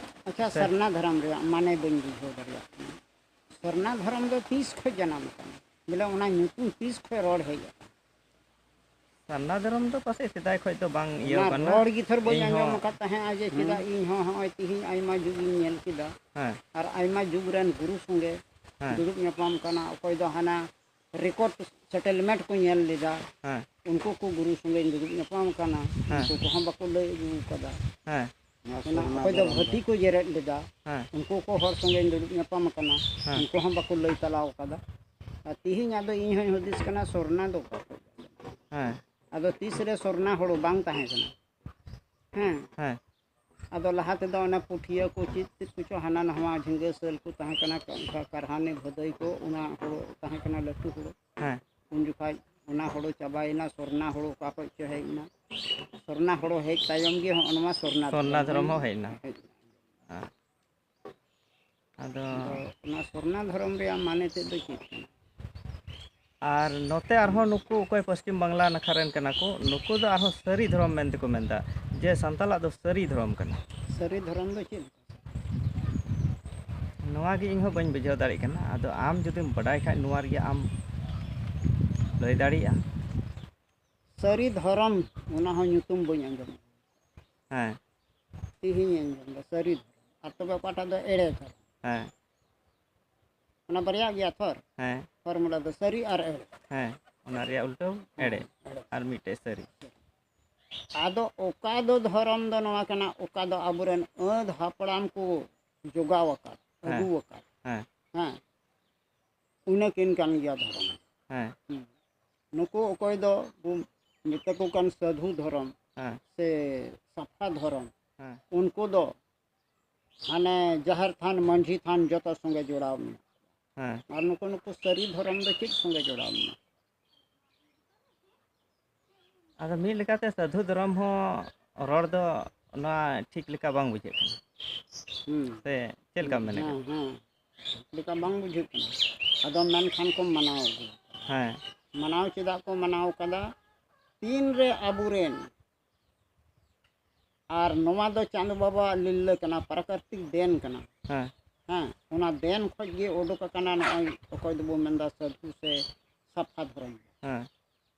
ᱟᱪᱪᱷᱟ, ᱥᱮ ᱥᱟᱨᱱᱟ ᱫᱷᱚᱨᱚᱢ ᱨᱮᱭᱟᱜ ᱢᱟᱱᱮ ᱵᱟᱹᱧ ᱵᱩᱡᱷᱟᱹᱣ ᱫᱟᱲᱮᱭᱟᱜ ᱠᱟᱱᱟ᱾ ᱥᱟᱨᱱᱟ ᱫᱷᱚᱨᱚᱢ ᱫᱚ ᱛᱤᱥ ᱠᱷᱚᱱ ᱡᱟᱱᱟᱢ ᱟᱠᱟᱱᱟ? ᱵᱚᱞᱮ, ᱚᱱᱟ ᱧᱩᱛᱩᱢ ᱛᱤᱥ ᱠᱷᱚᱱ ᱨᱚᱲ ᱦᱮᱡ ᱟᱠᱟᱱᱟ? ᱥᱟᱨᱱᱟ ᱫᱷᱚᱨᱚᱢ ᱫᱚ ᱯᱟᱥᱮᱡ ᱥᱮᱫᱟᱭ ᱠᱷᱚᱱ ᱫᱚ ᱵᱟᱝ ᱤᱭᱟᱹ ᱚᱱᱟ ᱠᱟᱱᱟ᱾ ᱨᱚᱲ ᱜᱮ ᱛᱷᱚᱨ ᱵᱟᱹᱧ ᱤᱧ ᱦᱚᱸ ᱟᱸᱡᱚᱢ ᱟᱠᱟᱫ ᱛᱟᱦᱮᱸᱫ ᱡᱮ ᱦᱩᱸ᱾ ᱪᱮᱫᱟᱜ ᱤᱧ ᱦᱚᱸ ᱦᱚᱸᱜᱼᱚᱭ ᱛᱤᱦᱤᱧ ᱟᱭᱢᱟ ᱡᱩᱜᱽ ᱤᱧ ᱧᱮᱞ ᱠᱮᱫᱟ᱾ ᱦᱮᱸ᱾ ᱟᱨ ᱟᱭᱢᱟ ᱡᱩᱜᱽ ᱨᱮᱱ ᱜᱩᱨᱩ ᱥᱚᱸᱜᱮ ᱦᱮᱸ᱾ ᱫᱩᱲᱩᱵ ᱧᱟᱯᱟᱢ ᱠᱟᱱᱟ, ᱚᱠᱚᱭ ᱫᱚ ᱦᱟᱱᱟ ᱨᱮᱠᱚᱨᱰ ᱥᱮᱴᱮᱞᱢᱮᱱᱴ ᱠᱚ ᱧᱮᱞ ᱞᱮᱫᱟ᱾ ᱦᱮᱸ᱾ ᱩᱱᱠᱩ ᱠᱚ ᱜᱩᱨᱩ ᱥᱚᱸᱜᱮᱧ ᱫᱩᱲᱩᱵ ᱧᱟᱯᱟᱢ ᱠᱟᱱᱟ, ᱦᱮᱸ᱾ ᱩᱱᱠᱩ ᱠᱚᱦᱚᱸ ᱵᱟᱠᱚ ᱞᱟᱹᱭ ᱟᱹᱜᱩ ᱟᱠᱟᱫᱟ᱾ ᱦᱮᱸ᱾ ᱚᱱᱟ ᱚᱠᱚᱭ ᱫᱚ ᱵᱷᱟᱹᱛᱤ ᱠᱚ ᱡᱮᱨᱮᱫ ᱞᱮᱫᱟ, ᱦᱮᱸ᱾ ᱩᱱᱠᱩ ᱠᱚ ᱦᱚᱲ ᱥᱚᱸᱜᱮᱧ ᱫᱩᱲᱩᱵ ᱧᱟᱯᱟᱢ ᱟᱠᱟᱱᱟ, ᱦᱮᱸ᱾ ᱩᱱᱠᱩ ᱦᱚᱸ ᱵᱟᱠᱚ ᱞᱟᱹᱭ ᱛᱟᱞᱟᱣ ᱟᱠᱟᱫᱟ᱾ ᱟᱨ ᱛᱤᱦᱤᱧ ᱟᱫᱚ ᱤᱧ ᱦᱚᱸᱧ ᱦᱩᱫᱤᱥ ᱠᱟᱱᱟ, ᱥᱚᱨᱱᱟ ᱫᱚ ᱚᱠᱟ ᱠᱷᱚᱱ? ᱦᱮᱸ᱾ ᱟᱫᱚ ᱛᱤᱥ ᱨᱮ ᱥᱚᱨᱱᱟ ᱦᱩᱲᱩ ᱵᱟᱝ ᱛᱟᱦᱮᱸ ᱠᱟᱱᱟ? ᱦᱮᱸ᱾ ᱦᱮᱸ᱾ ᱟᱫᱚ ᱞᱟᱦᱟ ᱛᱮᱫᱚ ᱚᱱᱟ ᱯᱩᱴᱷᱤᱭᱟᱹ ᱠᱚ ᱪᱮᱫ ᱪᱮᱫ ᱠᱚᱪᱚ ᱦᱟᱱᱟ ᱱᱟᱣᱟ ᱡᱷᱤᱸᱜᱟᱹ ᱥᱟᱹᱞ ᱠᱚ ᱛᱟᱦᱮᱸ ᱠᱟᱱᱟ, ᱚᱱᱠᱟ ᱠᱟᱨᱦᱟᱱᱤ ᱵᱷᱟᱹᱫᱟᱹᱭ ᱠᱚ, ᱚᱱᱟ ᱦᱩᱲᱩ ᱛᱟᱦᱮᱸ ᱠᱟᱱᱟ ᱞᱟᱹᱴᱩ ᱦᱩᱲᱩ᱾ ᱦᱮᱸ᱾ ᱩᱱ ᱡᱚᱠᱷᱟᱡ ᱚᱱᱟ ᱦᱩᱲᱩ ᱪᱟᱵᱟᱭᱮᱱᱟ, ᱥᱚᱨᱱᱟ ᱦᱩᱲᱩ ᱚᱠᱟ ᱠᱷᱚᱡ ᱪᱚ ᱦᱮᱡ ᱮᱱᱟ᱾ ᱥᱚᱨᱱᱟ ᱦᱩᱲᱩ ᱦᱮᱡ ᱛᱟᱭᱚᱢ ᱜᱮ ᱦᱚᱸᱜᱼᱚ ᱱᱚᱣᱟ ᱥᱚᱨᱱᱟ ᱥᱚᱨᱱᱟ ᱫᱷᱚᱨᱚᱢ ᱫᱷᱚᱨᱚᱢ ᱦᱚᱸ ᱦᱮᱡ ᱮᱱᱟ᱾ ᱦᱮᱡ ᱮᱱᱟ᱾ ᱦᱮᱸ᱾ ᱟᱫᱚ ᱟᱫᱚ ᱚᱱᱟ ᱥᱚᱨᱱᱟ ᱫᱷᱚᱨᱚᱢ ᱨᱮᱭᱟᱜ ᱢᱟᱱᱮ ᱛᱮᱫ ᱫᱚ ᱪᱮᱫ ᱠᱟᱱᱟ? ᱟᱨ ᱱᱚᱛᱮ ᱟᱨᱦᱚᱸ ᱱᱩᱠᱩ ᱚᱠᱚᱭ ᱯᱚᱥᱪᱤᱢ ᱵᱟᱝᱞᱟ ᱱᱟᱠᱷᱟ ᱨᱮᱱ ᱠᱟᱱᱟ ᱠᱚ, ᱱᱩᱠᱩ ᱫᱚ ᱟᱨᱦᱚᱸ ᱥᱟᱹᱨᱤ ᱫᱷᱚᱨᱚᱢ ᱢᱮᱱᱛᱮ ᱠᱚ ᱢᱮᱱᱫᱟ, ᱡᱮ ᱥᱟᱱᱛᱟᱞᱟᱜ ᱫᱚ ᱥᱟᱹᱨᱤ ᱫᱷᱚᱨᱚᱢ ᱠᱟᱱᱟ᱾ ᱥᱟᱹᱨᱤ ᱫᱷᱚᱨᱚᱢ ᱫᱚ ᱪᱮᱫ ᱞᱮᱠᱟ? ᱱᱚᱣᱟ ᱜᱮ ᱤᱧ ᱦᱚᱸ ᱵᱟᱹᱧ ᱵᱩᱡᱷᱟᱹᱣ ᱫᱟᱲᱮᱭᱟᱜ ᱠᱟᱱᱟ᱾ ᱟᱫᱚ ᱟᱢ ᱡᱩᱫᱤᱢ ᱵᱟᱰᱟᱭ ᱠᱷᱟᱡ ᱱᱚᱣᱟ ᱨᱮᱭᱟᱜ ᱟᱢ ᱞᱟᱹᱭ ᱫᱟᱲᱮᱭᱟᱜᱼᱟ᱾ ᱥᱟᱹᱨᱤ ᱫᱷᱚᱨᱚᱢ, ᱚᱱᱟ ᱦᱚᱸ ᱧᱩᱛᱩᱢ ᱵᱟᱹᱧ ᱟᱸᱡᱚᱢ᱾ ᱦᱮᱸ᱾ ᱛᱤᱦᱤᱧ ᱟᱸᱡᱚᱢ ᱫᱟ ᱥᱟᱹᱨᱤ ᱫᱷᱚᱨᱚᱢ᱾ ᱟᱨ ᱛᱚᱵᱮ ᱚᱠᱟᱴᱟᱜ ᱫᱚ ᱮᱲᱮ ᱫᱷᱚᱨᱚᱢ? ᱦᱮᱸ᱾ ᱚᱱᱟ ᱵᱟᱨᱭᱟ ᱜᱮᱭᱟ ᱛᱷᱚᱨ᱾ ᱦᱮᱸ᱾ ᱯᱷᱚᱨᱢᱩᱞᱟ ᱫᱚ ᱥᱟᱹᱨᱤ ᱟᱨ ᱮᱲᱮ᱾ ᱦᱮᱸ, ᱚᱱᱟ ᱨᱮᱭᱟᱜ ᱩᱞᱴᱟᱹᱣ ᱮᱲᱮ᱾ ᱦᱮᱸ, ᱮᱲᱮ᱾ ᱟᱨ ᱢᱤᱫᱴᱮᱡ ᱥᱟᱹᱨᱤ᱾ ᱟᱫᱚ ᱚᱠᱟ ᱫᱚ ᱫᱷᱚᱨᱚᱢ ᱫᱚ ᱱᱚᱣᱟ ᱠᱟᱱᱟ, ᱚᱠᱟ ᱫᱚ ᱟᱵᱚᱨᱮᱱ ᱟᱹᱫ ᱦᱟᱯᱲᱟᱢ ᱠᱚ ᱡᱚᱜᱟᱣ ᱟᱠᱟᱫ, ᱦᱮᱸ, ᱟᱹᱜᱩ ᱟᱠᱟᱫ᱾ ᱦᱮᱸ᱾ ᱦᱮᱸ᱾ ᱩᱱᱟᱹᱠᱤᱱ ᱠᱟᱱ ᱜᱮᱭᱟ ᱫᱷᱚᱨᱚᱢ᱾ ᱦᱮᱸ᱾ ᱦᱩᱸ᱾ ᱱᱩᱠᱩ ᱚᱠᱚᱭ ᱫᱚ ᱵᱚ ᱢᱮᱛᱟ ᱠᱚ ᱠᱟᱱ ᱥᱟᱹᱫᱷᱩ ᱫᱷᱚᱨᱚᱢ ᱦᱮᱸ᱾ ᱥᱮ ᱥᱟᱯᱷᱟ ᱫᱷᱚᱨᱚᱢ, ᱦᱮᱸ᱾ ᱩᱱᱠᱩ ᱫᱚ ᱦᱟᱱᱮ ᱡᱟᱦᱮᱨ ᱛᱷᱟᱱ, ᱢᱟᱹᱡᱷᱤ ᱛᱷᱟᱱ ᱡᱚᱛᱚ ᱥᱚᱸᱜᱮ ᱡᱚᱲᱟᱣ ᱢᱮᱱᱟᱜ ᱠᱚᱣᱟ᱾ ᱦᱮᱸ᱾ ᱟᱨ ᱱᱩᱠᱩ, ᱱᱩᱠᱩ ᱥᱟᱹᱨᱤ ᱫᱷᱚᱨᱚᱢ ᱫᱚ ᱪᱮᱫ ᱥᱚᱸᱜᱮ ᱡᱚᱲᱟᱣ ᱢᱮᱱᱟᱜ ᱠᱚᱣᱟ? ᱟᱫᱚ ᱢᱤᱫ ᱞᱮᱠᱟᱛᱮ ᱥᱟᱹᱫᱷᱩ ᱫᱷᱚᱨᱚᱢ ᱦᱚᱸ ᱨᱚᱲ ᱫᱚ ᱱᱚᱣᱟ ᱴᱷᱤᱠ ᱞᱮᱠᱟ ᱵᱟᱝ ᱵᱩᱡᱷᱟᱹᱜ ᱠᱟᱱᱟ᱾ ᱦᱩᱸ᱾ ᱥᱮ ᱪᱮᱫ ᱞᱮᱠᱟᱢ ᱢᱮᱱᱮᱫ ᱦᱮᱸ, ᱠᱟᱱᱟ? ᱦᱮᱸ᱾ ᱴᱷᱤᱠ ᱞᱮᱠᱟ ᱵᱟᱝ ᱵᱩᱡᱷᱟᱹᱜ ᱠᱟᱱᱟ᱾ ᱟᱫᱚ ᱢᱮᱱᱠᱷᱟᱱ ᱠᱚ ᱢᱟᱱᱟᱣ ᱟᱹᱜᱩ᱾ ᱦᱮᱸ᱾ ᱢᱟᱱᱟᱣ ᱪᱮᱫᱟᱜ ᱠᱚ ᱢᱟᱱᱟᱣ ᱠᱟᱫᱟ? ᱛᱤᱱᱨᱮ ᱟᱵᱚᱨᱮᱱ, ᱟᱨ ᱱᱚᱣᱟ ᱫᱚ ᱪᱟᱸᱫᱚ ᱵᱟᱵᱟᱣᱟᱜ ᱞᱤᱞᱞᱟᱹ ᱠᱟᱱᱟ, ᱯᱨᱟᱠᱨᱤᱛᱤᱠ ᱫᱮᱱ ᱠᱟᱱᱟ᱾ ᱦᱮᱸ᱾ ᱦᱮᱸ, ᱚᱱᱟ ᱫᱮᱱ ᱠᱷᱚᱡ ᱜᱮ ᱩᱰᱩᱠ ᱟᱠᱟᱱᱟ ᱱᱚᱜᱼᱚᱭ ᱚᱠᱚᱭ ᱫᱚᱵᱚ ᱢᱮᱱᱫᱟ ᱥᱟᱹᱫᱷᱩ ᱥᱮ ᱥᱟᱯᱷᱟ ᱫᱷᱚᱨᱚᱢ᱾ ᱦᱮᱸ᱾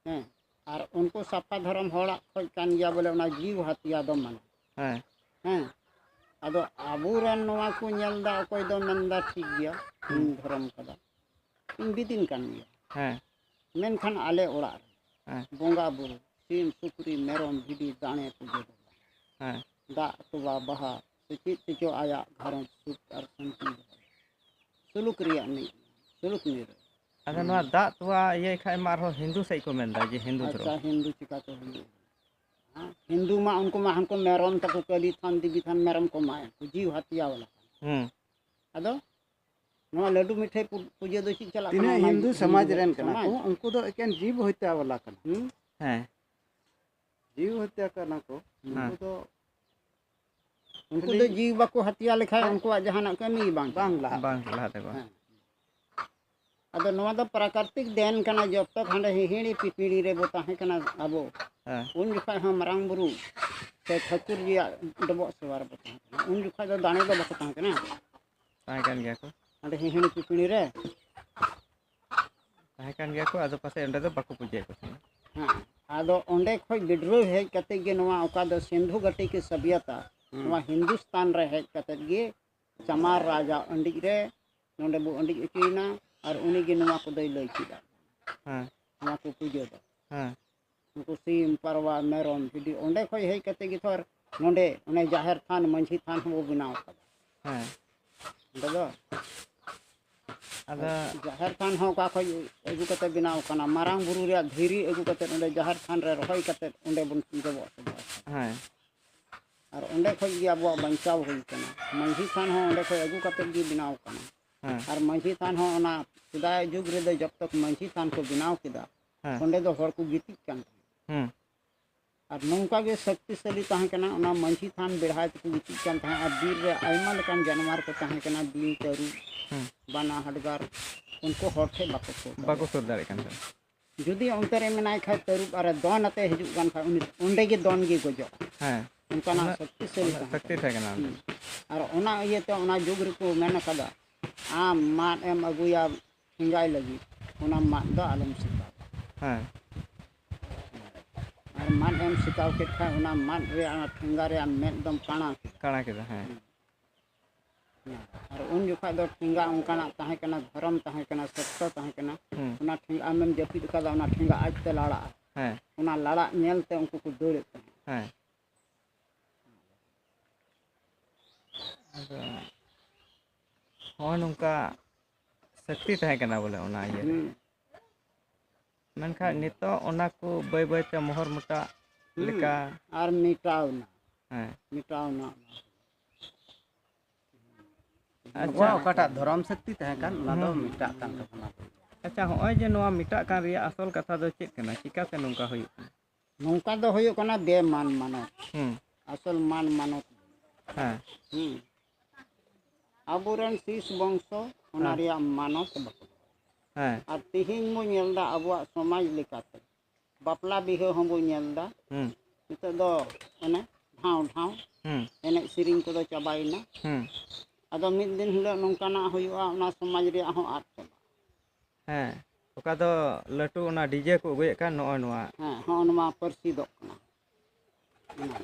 ᱦᱮᱸ, ᱟᱨ ᱩᱱᱠᱩ ᱥᱟᱯᱷᱟ ᱫᱷᱚᱨᱚᱢ ᱦᱚᱲᱟᱜ ᱠᱷᱚᱡ ᱠᱟᱱ ᱜᱮᱭᱟ ᱵᱚᱞᱮ ᱚᱱᱟ ᱡᱤᱣ ᱦᱟᱹᱛᱭᱟ ᱫᱚ ᱢᱟᱱᱟ᱾ ᱦᱮᱸ᱾ ᱦᱮᱸ, ᱟᱫᱚ ᱟᱵᱚᱨᱮᱱ ᱱᱚᱣᱟ ᱠᱚ ᱧᱮᱞ ᱫᱟ, ᱚᱠᱚᱭ ᱫᱚ ᱢᱮᱱᱫᱟ ᱴᱷᱤᱠ ᱜᱮᱭᱟ, ᱦᱩᱸ᱾ ᱤᱧ ᱫᱷᱚᱨᱚᱢ ᱠᱟᱫᱟ, ᱤᱧ ᱵᱤᱫᱤᱱ ᱠᱟᱱ ᱜᱮᱭᱟ᱾ ᱦᱮᱸ᱾ ᱢᱮᱱᱠᱷᱟᱱ ᱟᱞᱮ ᱚᱲᱟᱜ ᱨᱮ ᱦᱮᱸ᱾ ᱵᱚᱸᱜᱟ ᱵᱩᱨᱩ, ᱥᱤᱢ, ᱥᱩᱠᱨᱤ, ᱢᱮᱨᱚᱢ, ᱵᱷᱤᱰᱤ, ᱫᱟᱲᱮ ᱯᱩᱡᱟᱹ ᱫᱚ ᱵᱟᱝ᱾ ᱦᱮᱸ᱾ ᱫᱟᱜ, ᱛᱚᱣᱟ, ᱵᱟᱦᱟ, ᱥᱮ ᱪᱮᱫ ᱛᱮᱪᱚ ᱟᱭᱟᱜ ᱜᱷᱟᱨᱚᱸᱡᱽ ᱥᱩᱠ ᱟᱨ ᱥᱟᱱᱛᱤ ᱫᱚᱦᱚᱭᱟ᱾ ᱥᱩᱞᱩᱠ ᱨᱮᱭᱟᱜ ᱢᱤᱫ, ᱥᱩᱞᱩᱠ ᱱᱤᱨᱟᱹᱭ᱾ ᱟᱫᱚ ᱦᱩᱸ᱾ ᱱᱚᱣᱟ ᱫᱟᱜ ᱛᱚᱣᱟ ᱤᱭᱟᱹᱭ ᱠᱷᱟᱡ ᱢᱟ ᱟᱨᱦᱚᱸ ᱦᱤᱱᱫᱩ ᱥᱮᱫ ᱠᱚ ᱢᱮᱱᱫᱟ ᱡᱮ ᱦᱤᱱᱫᱩ ᱟᱪᱪᱷᱟ, ᱫᱷᱚᱨᱚᱢ᱾ ᱦᱤᱱᱫᱩ ᱪᱤᱠᱟ ᱠᱚ ᱦᱩᱭᱩᱜᱼᱟ? ᱦᱮᱸ? ᱦᱤᱱᱫᱩ ᱢᱟ ᱩᱱᱠᱩ ᱢᱟ ᱦᱟᱱᱠᱩ ᱢᱮᱨᱚᱢ ᱛᱟᱠᱚ, ᱠᱟᱹᱞᱤ ᱛᱷᱟᱱ, ᱫᱮᱵᱤ ᱛᱷᱟᱱ, ᱢᱮᱨᱚᱢ ᱠᱚ ᱮᱢᱟᱭᱟ, ᱡᱤᱣ ᱦᱟᱹᱛᱭᱟ ᱵᱟᱞᱟ᱾ ᱦᱩᱸ᱾ ᱟᱫᱚ ᱱᱚᱣᱟ ᱞᱟᱹᱰᱩ ᱢᱤᱴᱷᱟᱹᱭ ᱯᱩ-, ᱯᱩᱡᱟᱹ ᱫᱚ ᱪᱮᱫ ᱪᱟᱞᱟᱜ ᱠᱟᱱᱟ? ᱛᱤᱱᱟᱹᱜ ᱚᱱᱟ ᱦᱤᱱᱫᱩ ᱥᱚᱢᱟᱡᱽ ᱦᱤᱱᱫᱩ ᱨᱮᱱ ᱠᱟᱱᱟ ᱥᱚᱢᱟᱡᱽ᱾ ᱠᱚ, ᱩᱱᱠᱩ ᱫᱚ ᱮᱠᱮᱱ ᱡᱤᱵᱽ ᱦᱚᱛᱭᱟ ᱵᱟᱞᱟ ᱠᱟᱱᱟ᱾ ᱦᱩᱸ? ᱦᱮᱸ᱾ ᱡᱤᱣᱤ ᱦᱚᱛᱭᱟ ᱠᱟᱱᱟ ᱠᱚ, ᱦᱮᱸ᱾ ᱩᱱᱠᱩ ᱫᱚ ᱩᱱᱠᱩ ᱠᱷᱟᱹᱞᱤ ᱫᱚ ᱡᱤᱣᱤ ᱵᱟᱠᱚ ᱦᱟᱛᱭᱟ ᱞᱮᱠᱷᱟᱱ ᱩᱱᱠᱩᱣᱟᱜ ᱡᱟᱦᱟᱱᱟᱜ ᱠᱟᱹᱢᱤ ᱜᱮ ᱵᱟᱝ ᱵᱟᱝ ᱞᱟᱦᱟᱜ᱾ ᱵᱟᱝ ᱞᱟᱦᱟ ᱛᱟᱠᱚᱣᱟ᱾ ᱦᱮᱸ᱾ ᱟᱫᱚ ᱱᱚᱣᱟ ᱫᱚ ᱯᱨᱟᱠᱨᱤᱛᱤᱠ ᱫᱮᱱ ᱠᱟᱱᱟ, ᱡᱚᱵ ᱛᱚᱠ ᱦᱟᱸᱰᱮ ᱦᱤᱦᱤᱲᱤ ᱯᱤᱯᱤᱲᱤ ᱨᱮᱵᱚ ᱛᱟᱦᱮᱸ ᱠᱟᱱᱟ ᱟᱵᱚ, ᱦᱮᱸ᱾ ᱩᱱ ᱡᱚᱠᱷᱟᱡ ᱦᱚᱸ ᱢᱟᱨᱟᱝ ᱵᱩᱨᱩ ᱥᱮ ᱴᱷᱟᱹᱠᱩᱨ ᱡᱤᱭᱟᱜ ᱰᱚᱵᱚᱜ ᱥᱮᱵᱟ ᱨᱮᱵᱚ ᱛᱟᱦᱮᱸ ᱠᱟᱱᱟ᱾ ᱩᱱ ᱡᱚᱠᱷᱟᱡ ᱫᱚ ᱫᱟᱲᱮ ᱫᱚ ᱵᱟᱠᱚ ᱛᱟᱦᱮᱸ ᱠᱟᱱᱟ᱾ ᱛᱟᱦᱮᱸ ᱠᱟᱱ ᱜᱮᱭᱟ ᱠᱚ᱾ ᱦᱟᱸᱰᱮ ᱦᱤᱦᱤᱲᱤ ᱯᱤᱯᱤᱲᱤ ᱨᱮ᱾ ᱛᱟᱦᱮᱸ ᱠᱟᱱ ᱜᱮᱭᱟ ᱠᱚ, ᱟᱫᱚ ᱯᱟᱥᱮᱡ ᱚᱸᱰᱮ ᱫᱚ ᱵᱟᱠᱚ ᱯᱩᱡᱟᱹᱭᱮᱫ ᱠᱚ ᱛᱟᱦᱮᱸᱱᱟ᱾ ᱦᱮᱸ, ᱟᱫᱚ ᱚᱸᱰᱮ ᱠᱷᱚᱡ ᱵᱤᱰᱨᱟᱹᱣ ᱦᱮᱡ ᱠᱟᱛᱮ ᱜᱮ ᱱᱚᱣᱟ ᱚᱠᱟ ᱫᱚ ᱥᱤᱱᱫᱷᱩ ᱜᱷᱟᱹᱴᱤ ᱠᱤ ᱥᱟᱵᱤᱭᱟᱛᱟ, ᱦᱩᱸ᱾ ᱱᱚᱣᱟ ᱦᱤᱱᱫᱩᱥᱛᱟᱱ ᱨᱮ ᱦᱮᱡ ᱠᱟᱛᱮ ᱜᱮ ᱪᱟᱢᱟᱨ ᱨᱟᱡᱟ ᱟᱹᱰᱤᱡ ᱨᱮ ᱱᱚᱰᱮ ᱵᱚ ᱟᱹᱰᱤᱡ ᱦᱚᱪᱚᱭᱮᱱᱟ, ᱟᱨ ᱩᱱᱤ ᱜᱮ ᱱᱚᱣᱟ ᱠᱚᱫᱚᱭ ᱞᱟᱹᱭ ᱠᱮᱫᱟ, ᱦᱮᱸ᱾ ᱱᱚᱣᱟ ᱠᱚ ᱯᱩᱡᱟᱹ ᱫᱚ᱾ ᱦᱮᱸ᱾ ᱩᱱᱠᱩ ᱥᱤᱢ, ᱯᱟᱨᱣᱟ, ᱢᱮᱨᱚᱢ, ᱵᱷᱤᱰᱤ, ᱚᱸᱰᱮ ᱠᱷᱚᱡ ᱦᱮᱡ ᱠᱟᱛᱮ ᱜᱮ ᱛᱷᱚᱨ ᱱᱚᱰᱮ ᱚᱱᱮ ᱡᱟᱦᱮᱨ ᱛᱷᱟᱱ, ᱢᱟᱹᱡᱷᱤ ᱛᱷᱟᱱ ᱦᱚᱸᱵᱚ ᱵᱮᱱᱟᱣ ᱠᱟᱫᱟ᱾ ᱦᱮᱸ᱾ ᱚᱸᱰᱮ ᱫᱚ ᱟᱫᱚ ᱡᱟᱦᱮᱨ ᱛᱷᱟᱱ ᱦᱚᱸ ᱚᱠᱟ ᱠᱷᱚᱡ ᱟᱹᱜᱩ ᱠᱟᱛᱮ ᱵᱮᱱᱟᱣ ᱠᱟᱱᱟ? ᱢᱟᱨᱟᱝ ᱵᱩᱨᱩ ᱨᱮᱭᱟᱜ ᱫᱷᱤᱨᱤ ᱟᱹᱜᱩ ᱠᱟᱛᱮ ᱚᱸᱰᱮ ᱡᱟᱦᱮᱨ ᱛᱷᱟᱱ ᱨᱮ ᱨᱚᱦᱚᱭ ᱠᱟᱛᱮ ᱚᱸᱰᱮ ᱵᱚᱱ ᱰᱚᱵᱚᱜ ᱥᱮᱵᱟᱭᱟ᱾ ᱦᱮᱸ᱾ ᱟᱨ ᱚᱸᱰᱮ ᱠᱷᱚᱡ ᱜᱮ ᱟᱵᱚᱣᱟᱜ ᱵᱟᱧᱪᱟᱣ ᱦᱩᱭ ᱠᱟᱱᱟ᱾ ᱢᱟᱹᱡᱷᱤ ᱛᱷᱟᱱ ᱦᱚᱸ ᱚᱸᱰᱮ ᱠᱷᱚᱡ ᱟᱹᱜᱩ ᱠᱟᱛᱮ ᱜᱮ ᱵᱮᱱᱟᱣ ᱠᱟᱱᱟ᱾ ᱦᱮᱸ᱾ ᱟᱨ ᱢᱟᱹᱡᱷᱤ ᱛᱷᱟᱱ ᱦᱚᱸ ᱚᱱᱟ ᱥᱮᱫᱟᱭ ᱡᱩᱜᱽ ᱨᱮᱫᱚ ᱡᱚᱵ ᱛᱚᱠ ᱢᱟᱹᱡᱷᱤ ᱛᱷᱟᱱ ᱠᱚ ᱵᱮᱱᱟᱣ ᱠᱮᱫᱟ, ᱦᱮᱸ᱾ ᱚᱸᱰᱮ ᱫᱚ ᱦᱚᱲ ᱠᱚ ᱜᱤᱛᱤᱡ ᱠᱟᱱ ᱛᱟᱦᱮᱸᱫ᱾ ᱦᱮᱸ᱾ ᱟᱨ ᱱᱚᱝᱠᱟ ᱜᱮ ᱥᱚᱠᱛᱤᱥᱟᱞᱤ ᱛᱟᱦᱮᱸ ᱠᱟᱱᱟ᱾ ᱚᱱᱟ ᱢᱟᱹᱡᱷᱤ ᱛᱷᱟᱱ ᱵᱮᱲᱦᱟᱭ ᱛᱮᱠᱚ ᱜᱤᱛᱤᱡ ᱠᱟᱱ ᱛᱟᱦᱮᱸᱫ᱾ ᱟᱨ ᱵᱤᱨ ᱨᱮ ᱟᱭᱢᱟ ᱞᱮᱠᱟᱱ ᱡᱟᱱᱣᱟᱨ ᱠᱚ ᱛᱟᱦᱮᱸ ᱠᱟᱱᱟ, ᱵᱤᱧ, ᱛᱟᱹᱨᱩᱵ, ᱦᱩᱸ᱾ ᱵᱟᱱᱟ, ᱦᱟᱰᱜᱟᱨ, ᱩᱱᱠᱩ ᱦᱚᱲ ᱴᱷᱮᱱ ᱵᱟᱠᱚ ᱥᱩᱨ ᱫᱟᱲᱮᱭᱟᱜᱼᱟ᱾ ᱵᱟᱠᱚ ᱥᱩᱨ ᱫᱟᱲᱮᱭᱟᱜ ᱠᱟᱱ ᱛᱟᱦᱮᱸᱫ᱾ ᱡᱩᱫᱤ ᱚᱱᱛᱮ ᱨᱮ ᱢᱮᱱᱟᱭ ᱠᱷᱟᱡ, ᱛᱟᱹᱨᱩᱵ ᱟᱨᱮ ᱫᱚᱱ ᱟᱛᱮ ᱦᱤᱡᱩᱜ ᱠᱟᱱ ᱠᱷᱟᱡ, ᱩᱱᱤ ᱚᱸᱰᱮ ᱜᱮ ᱫᱚᱱ ᱜᱮ ᱜᱚᱡᱚᱜᱼᱟ᱾ ᱦᱮᱸ᱾ ᱚᱱᱠᱟᱱᱟᱜ ᱩᱱᱟᱹᱜ, ᱥᱚᱠᱛᱤᱥᱟᱞᱤ ᱩᱱᱟᱹᱜ ᱛᱟᱦᱮᱸ ᱥᱚᱠᱛᱤ ᱠᱟᱱᱟ᱾ ᱛᱟᱦᱮᱸ ᱠᱟᱱᱟ ᱚᱸᱰᱮ᱾ ᱦᱩᱸ᱾ ᱟᱨ ᱚᱱᱟ ᱤᱭᱟᱹᱛᱮ ᱚᱱᱟ ᱡᱩᱜᱽ ᱨᱮᱠᱚ ᱢᱮᱱ ᱟᱠᱟᱫᱟ, ᱟᱢ ᱢᱟᱫ ᱮᱢ ᱟᱹᱜᱩᱭᱟ ᱴᱷᱮᱸᱜᱟᱭ ᱞᱟᱹᱜᱤᱫ, ᱚᱱᱟ ᱢᱟᱫ ᱫᱚ ᱟᱞᱚᱢ ᱥᱮᱠᱟᱣᱟ᱾ ᱦᱮᱸ᱾ ᱟᱨ ᱢᱟᱫ ᱮᱢ ᱥᱮᱠᱟᱣ ᱠᱮᱫ ᱠᱷᱟᱱ, ᱚᱱᱟ ᱢᱟᱫ ᱨᱮᱭᱟᱜ, ᱚᱱᱟ ᱴᱷᱮᱸᱜᱟ ᱨᱮᱭᱟᱜ ᱢᱮᱫ ᱫᱚᱢ ᱠᱟᱬᱟ ᱠᱮᱫᱟ᱾ ᱠᱟᱬᱟ ᱠᱮᱫᱟ, ᱦᱮᱸ᱾ ᱦᱮᱸ᱾ ᱟᱨ ᱩᱱ ᱡᱚᱠᱷᱟᱡ ᱫᱚ ᱴᱷᱮᱸᱜᱟ ᱚᱱᱠᱟᱱᱟᱜ ᱛᱟᱦᱮᱸ ᱠᱟᱱᱟ, ᱫᱷᱚᱨᱚᱢ ᱛᱟᱦᱮᱸ ᱠᱟᱱᱟ, ᱥᱚᱛᱛᱚ ᱛᱟᱦᱮᱸ ᱠᱟᱱᱟ᱾ ᱦᱩᱸ᱾ ᱚᱱᱟ ᱴᱷᱮᱸᱜᱟ ᱟᱢᱮᱢ ᱡᱟᱹᱯᱤᱫ ᱟᱠᱟᱫᱟ, ᱚᱱᱟ ᱴᱷᱮᱸᱜᱟ ᱟᱡᱛᱮ ᱞᱟᱲᱟᱜᱼᱟ᱾ ᱦᱮᱸ᱾ ᱚᱱᱟ ᱞᱟᱲᱟᱜ ᱧᱮᱞ ᱛᱮ ᱩᱱᱠᱩ ᱠᱚ ᱫᱟᱹᱲᱮᱫ ᱛᱟᱦᱮᱸᱫ᱾ ᱦᱮᱸ᱾ ᱟᱫᱚ ᱦᱚᱸᱜᱼᱚᱭ ᱱᱚᱝᱠᱟ ᱥᱟᱹᱠᱛᱤ ᱛᱟᱦᱮᱸ ᱠᱟᱱᱟ ᱵᱚᱞᱮ ᱚᱱᱟ ᱤᱭᱟᱹ ᱨᱮ᱾ ᱦᱩᱸ᱾ ᱢᱮᱱᱠᱷᱟᱱ ᱱᱤᱛᱚᱜ ᱚᱱᱟ ᱠᱚ ᱵᱟᱹᱭ ᱵᱟᱹᱭ ᱛᱮ ᱢᱚᱦᱚᱨ ᱢᱚᱴᱟᱜ ᱦᱩᱸ᱾ ᱞᱮᱠᱟ᱾ ᱟᱨ ᱢᱮᱴᱟᱣ ᱮᱱᱟ᱾ ᱦᱮᱸ᱾ ᱢᱮᱴᱟᱣ ᱮᱱᱟ᱾ ᱟᱪᱪᱷᱟ᱾ ᱟᱵᱚᱣᱟᱜ ᱚᱠᱟᱴᱟᱜ ᱫᱷᱚᱨᱚᱢ ᱥᱟᱹᱠᱛᱤ ᱛᱟᱦᱮᱸ ᱠᱟᱱ, ᱚᱱᱟ ᱫᱚ ᱦᱩᱸ᱾ ᱢᱮᱴᱟᱜ ᱠᱟᱱ ᱛᱟᱵᱚᱱᱟ᱾ ᱟᱪᱪᱷᱟ, ᱦᱚᱸᱜᱼᱚᱭ ᱡᱮ ᱱᱚᱣᱟ ᱢᱮᱴᱟᱜ ᱠᱟᱱ ᱨᱮᱭᱟᱜ ᱟᱥᱚᱞ ᱠᱟᱛᱷᱟ ᱫᱚ ᱪᱮᱫ ᱠᱟᱱᱟ? ᱪᱤᱠᱟᱛᱮ ᱱᱚᱝᱠᱟ ᱦᱩᱭᱩᱜ ᱠᱟᱱᱟ? ᱱᱚᱝᱠᱟ ᱫᱚ ᱦᱩᱭᱩᱜ ᱠᱟᱱᱟ ᱵᱮ-ᱢᱟᱱ ᱢᱟᱱᱚᱛ᱾ ᱦᱩᱸ᱾ ᱟᱥᱚᱞ ᱢᱟᱱ ᱢᱟᱱᱚᱛ᱾ ᱦᱮᱸ᱾ ᱦᱩᱸ᱾ ᱟᱵᱚᱨᱮᱱ ᱥᱤᱥ ᱵᱚᱝᱥᱚ ᱚᱱᱟ ᱦᱮᱸ᱾ ᱨᱮᱭᱟᱜ ᱢᱟᱱᱚᱛ ᱵᱟᱠᱚ᱾ ᱦᱮᱸ᱾ ᱟᱨ ᱛᱮᱦᱮᱧ ᱵᱚ ᱧᱮᱞ ᱮᱫᱟ ᱟᱵᱚᱣᱟᱜ ᱥᱚᱢᱟᱡᱽ ᱞᱮᱠᱟᱛᱮ ᱵᱟᱯᱞᱟ ᱵᱤᱦᱟᱹ ᱦᱚᱸᱵᱚ ᱧᱮᱞ ᱮᱫᱟ᱾ ᱦᱩᱸ᱾ ᱱᱤᱛᱚᱜ ᱫᱚ ᱚᱱᱮ ᱰᱷᱟᱶ ᱰᱷᱟᱶ ᱦᱩᱸ᱾ ᱮᱱᱮᱡ ᱥᱮᱨᱮᱧ ᱠᱚᱫᱚ ᱪᱟᱵᱟᱭᱮᱱᱟ᱾ ᱦᱩᱸ᱾ ᱟᱫᱚ ᱢᱤᱫ ᱫᱤᱱ ᱦᱤᱞᱳᱜ ᱱᱚᱝᱠᱟᱱᱟᱜ ᱦᱩᱭᱩᱜᱼᱟ, ᱚᱱᱟ ᱥᱚᱢᱟᱡᱽ ᱨᱮᱭᱟᱜ ᱦᱚᱸ ᱟᱫ ᱪᱟᱵᱟᱜᱼᱟ᱾ ᱦᱮᱸ, ᱚᱠᱟ ᱫᱚ ᱞᱟᱹᱴᱩ ᱚᱱᱟ ᱰᱤᱡᱮ ᱠᱚ ᱟᱹᱜᱩᱭᱮᱫ ᱠᱟᱱ ᱱᱚᱜᱼᱚᱭ ᱱᱚᱣᱟ᱾ ᱦᱮᱸ, ᱦᱚᱸᱜᱼᱚ ᱱᱚᱣᱟ ᱯᱟᱹᱨᱥᱤ ᱫᱚᱜ ᱠᱟᱱᱟ᱾ ᱚᱱᱟ᱾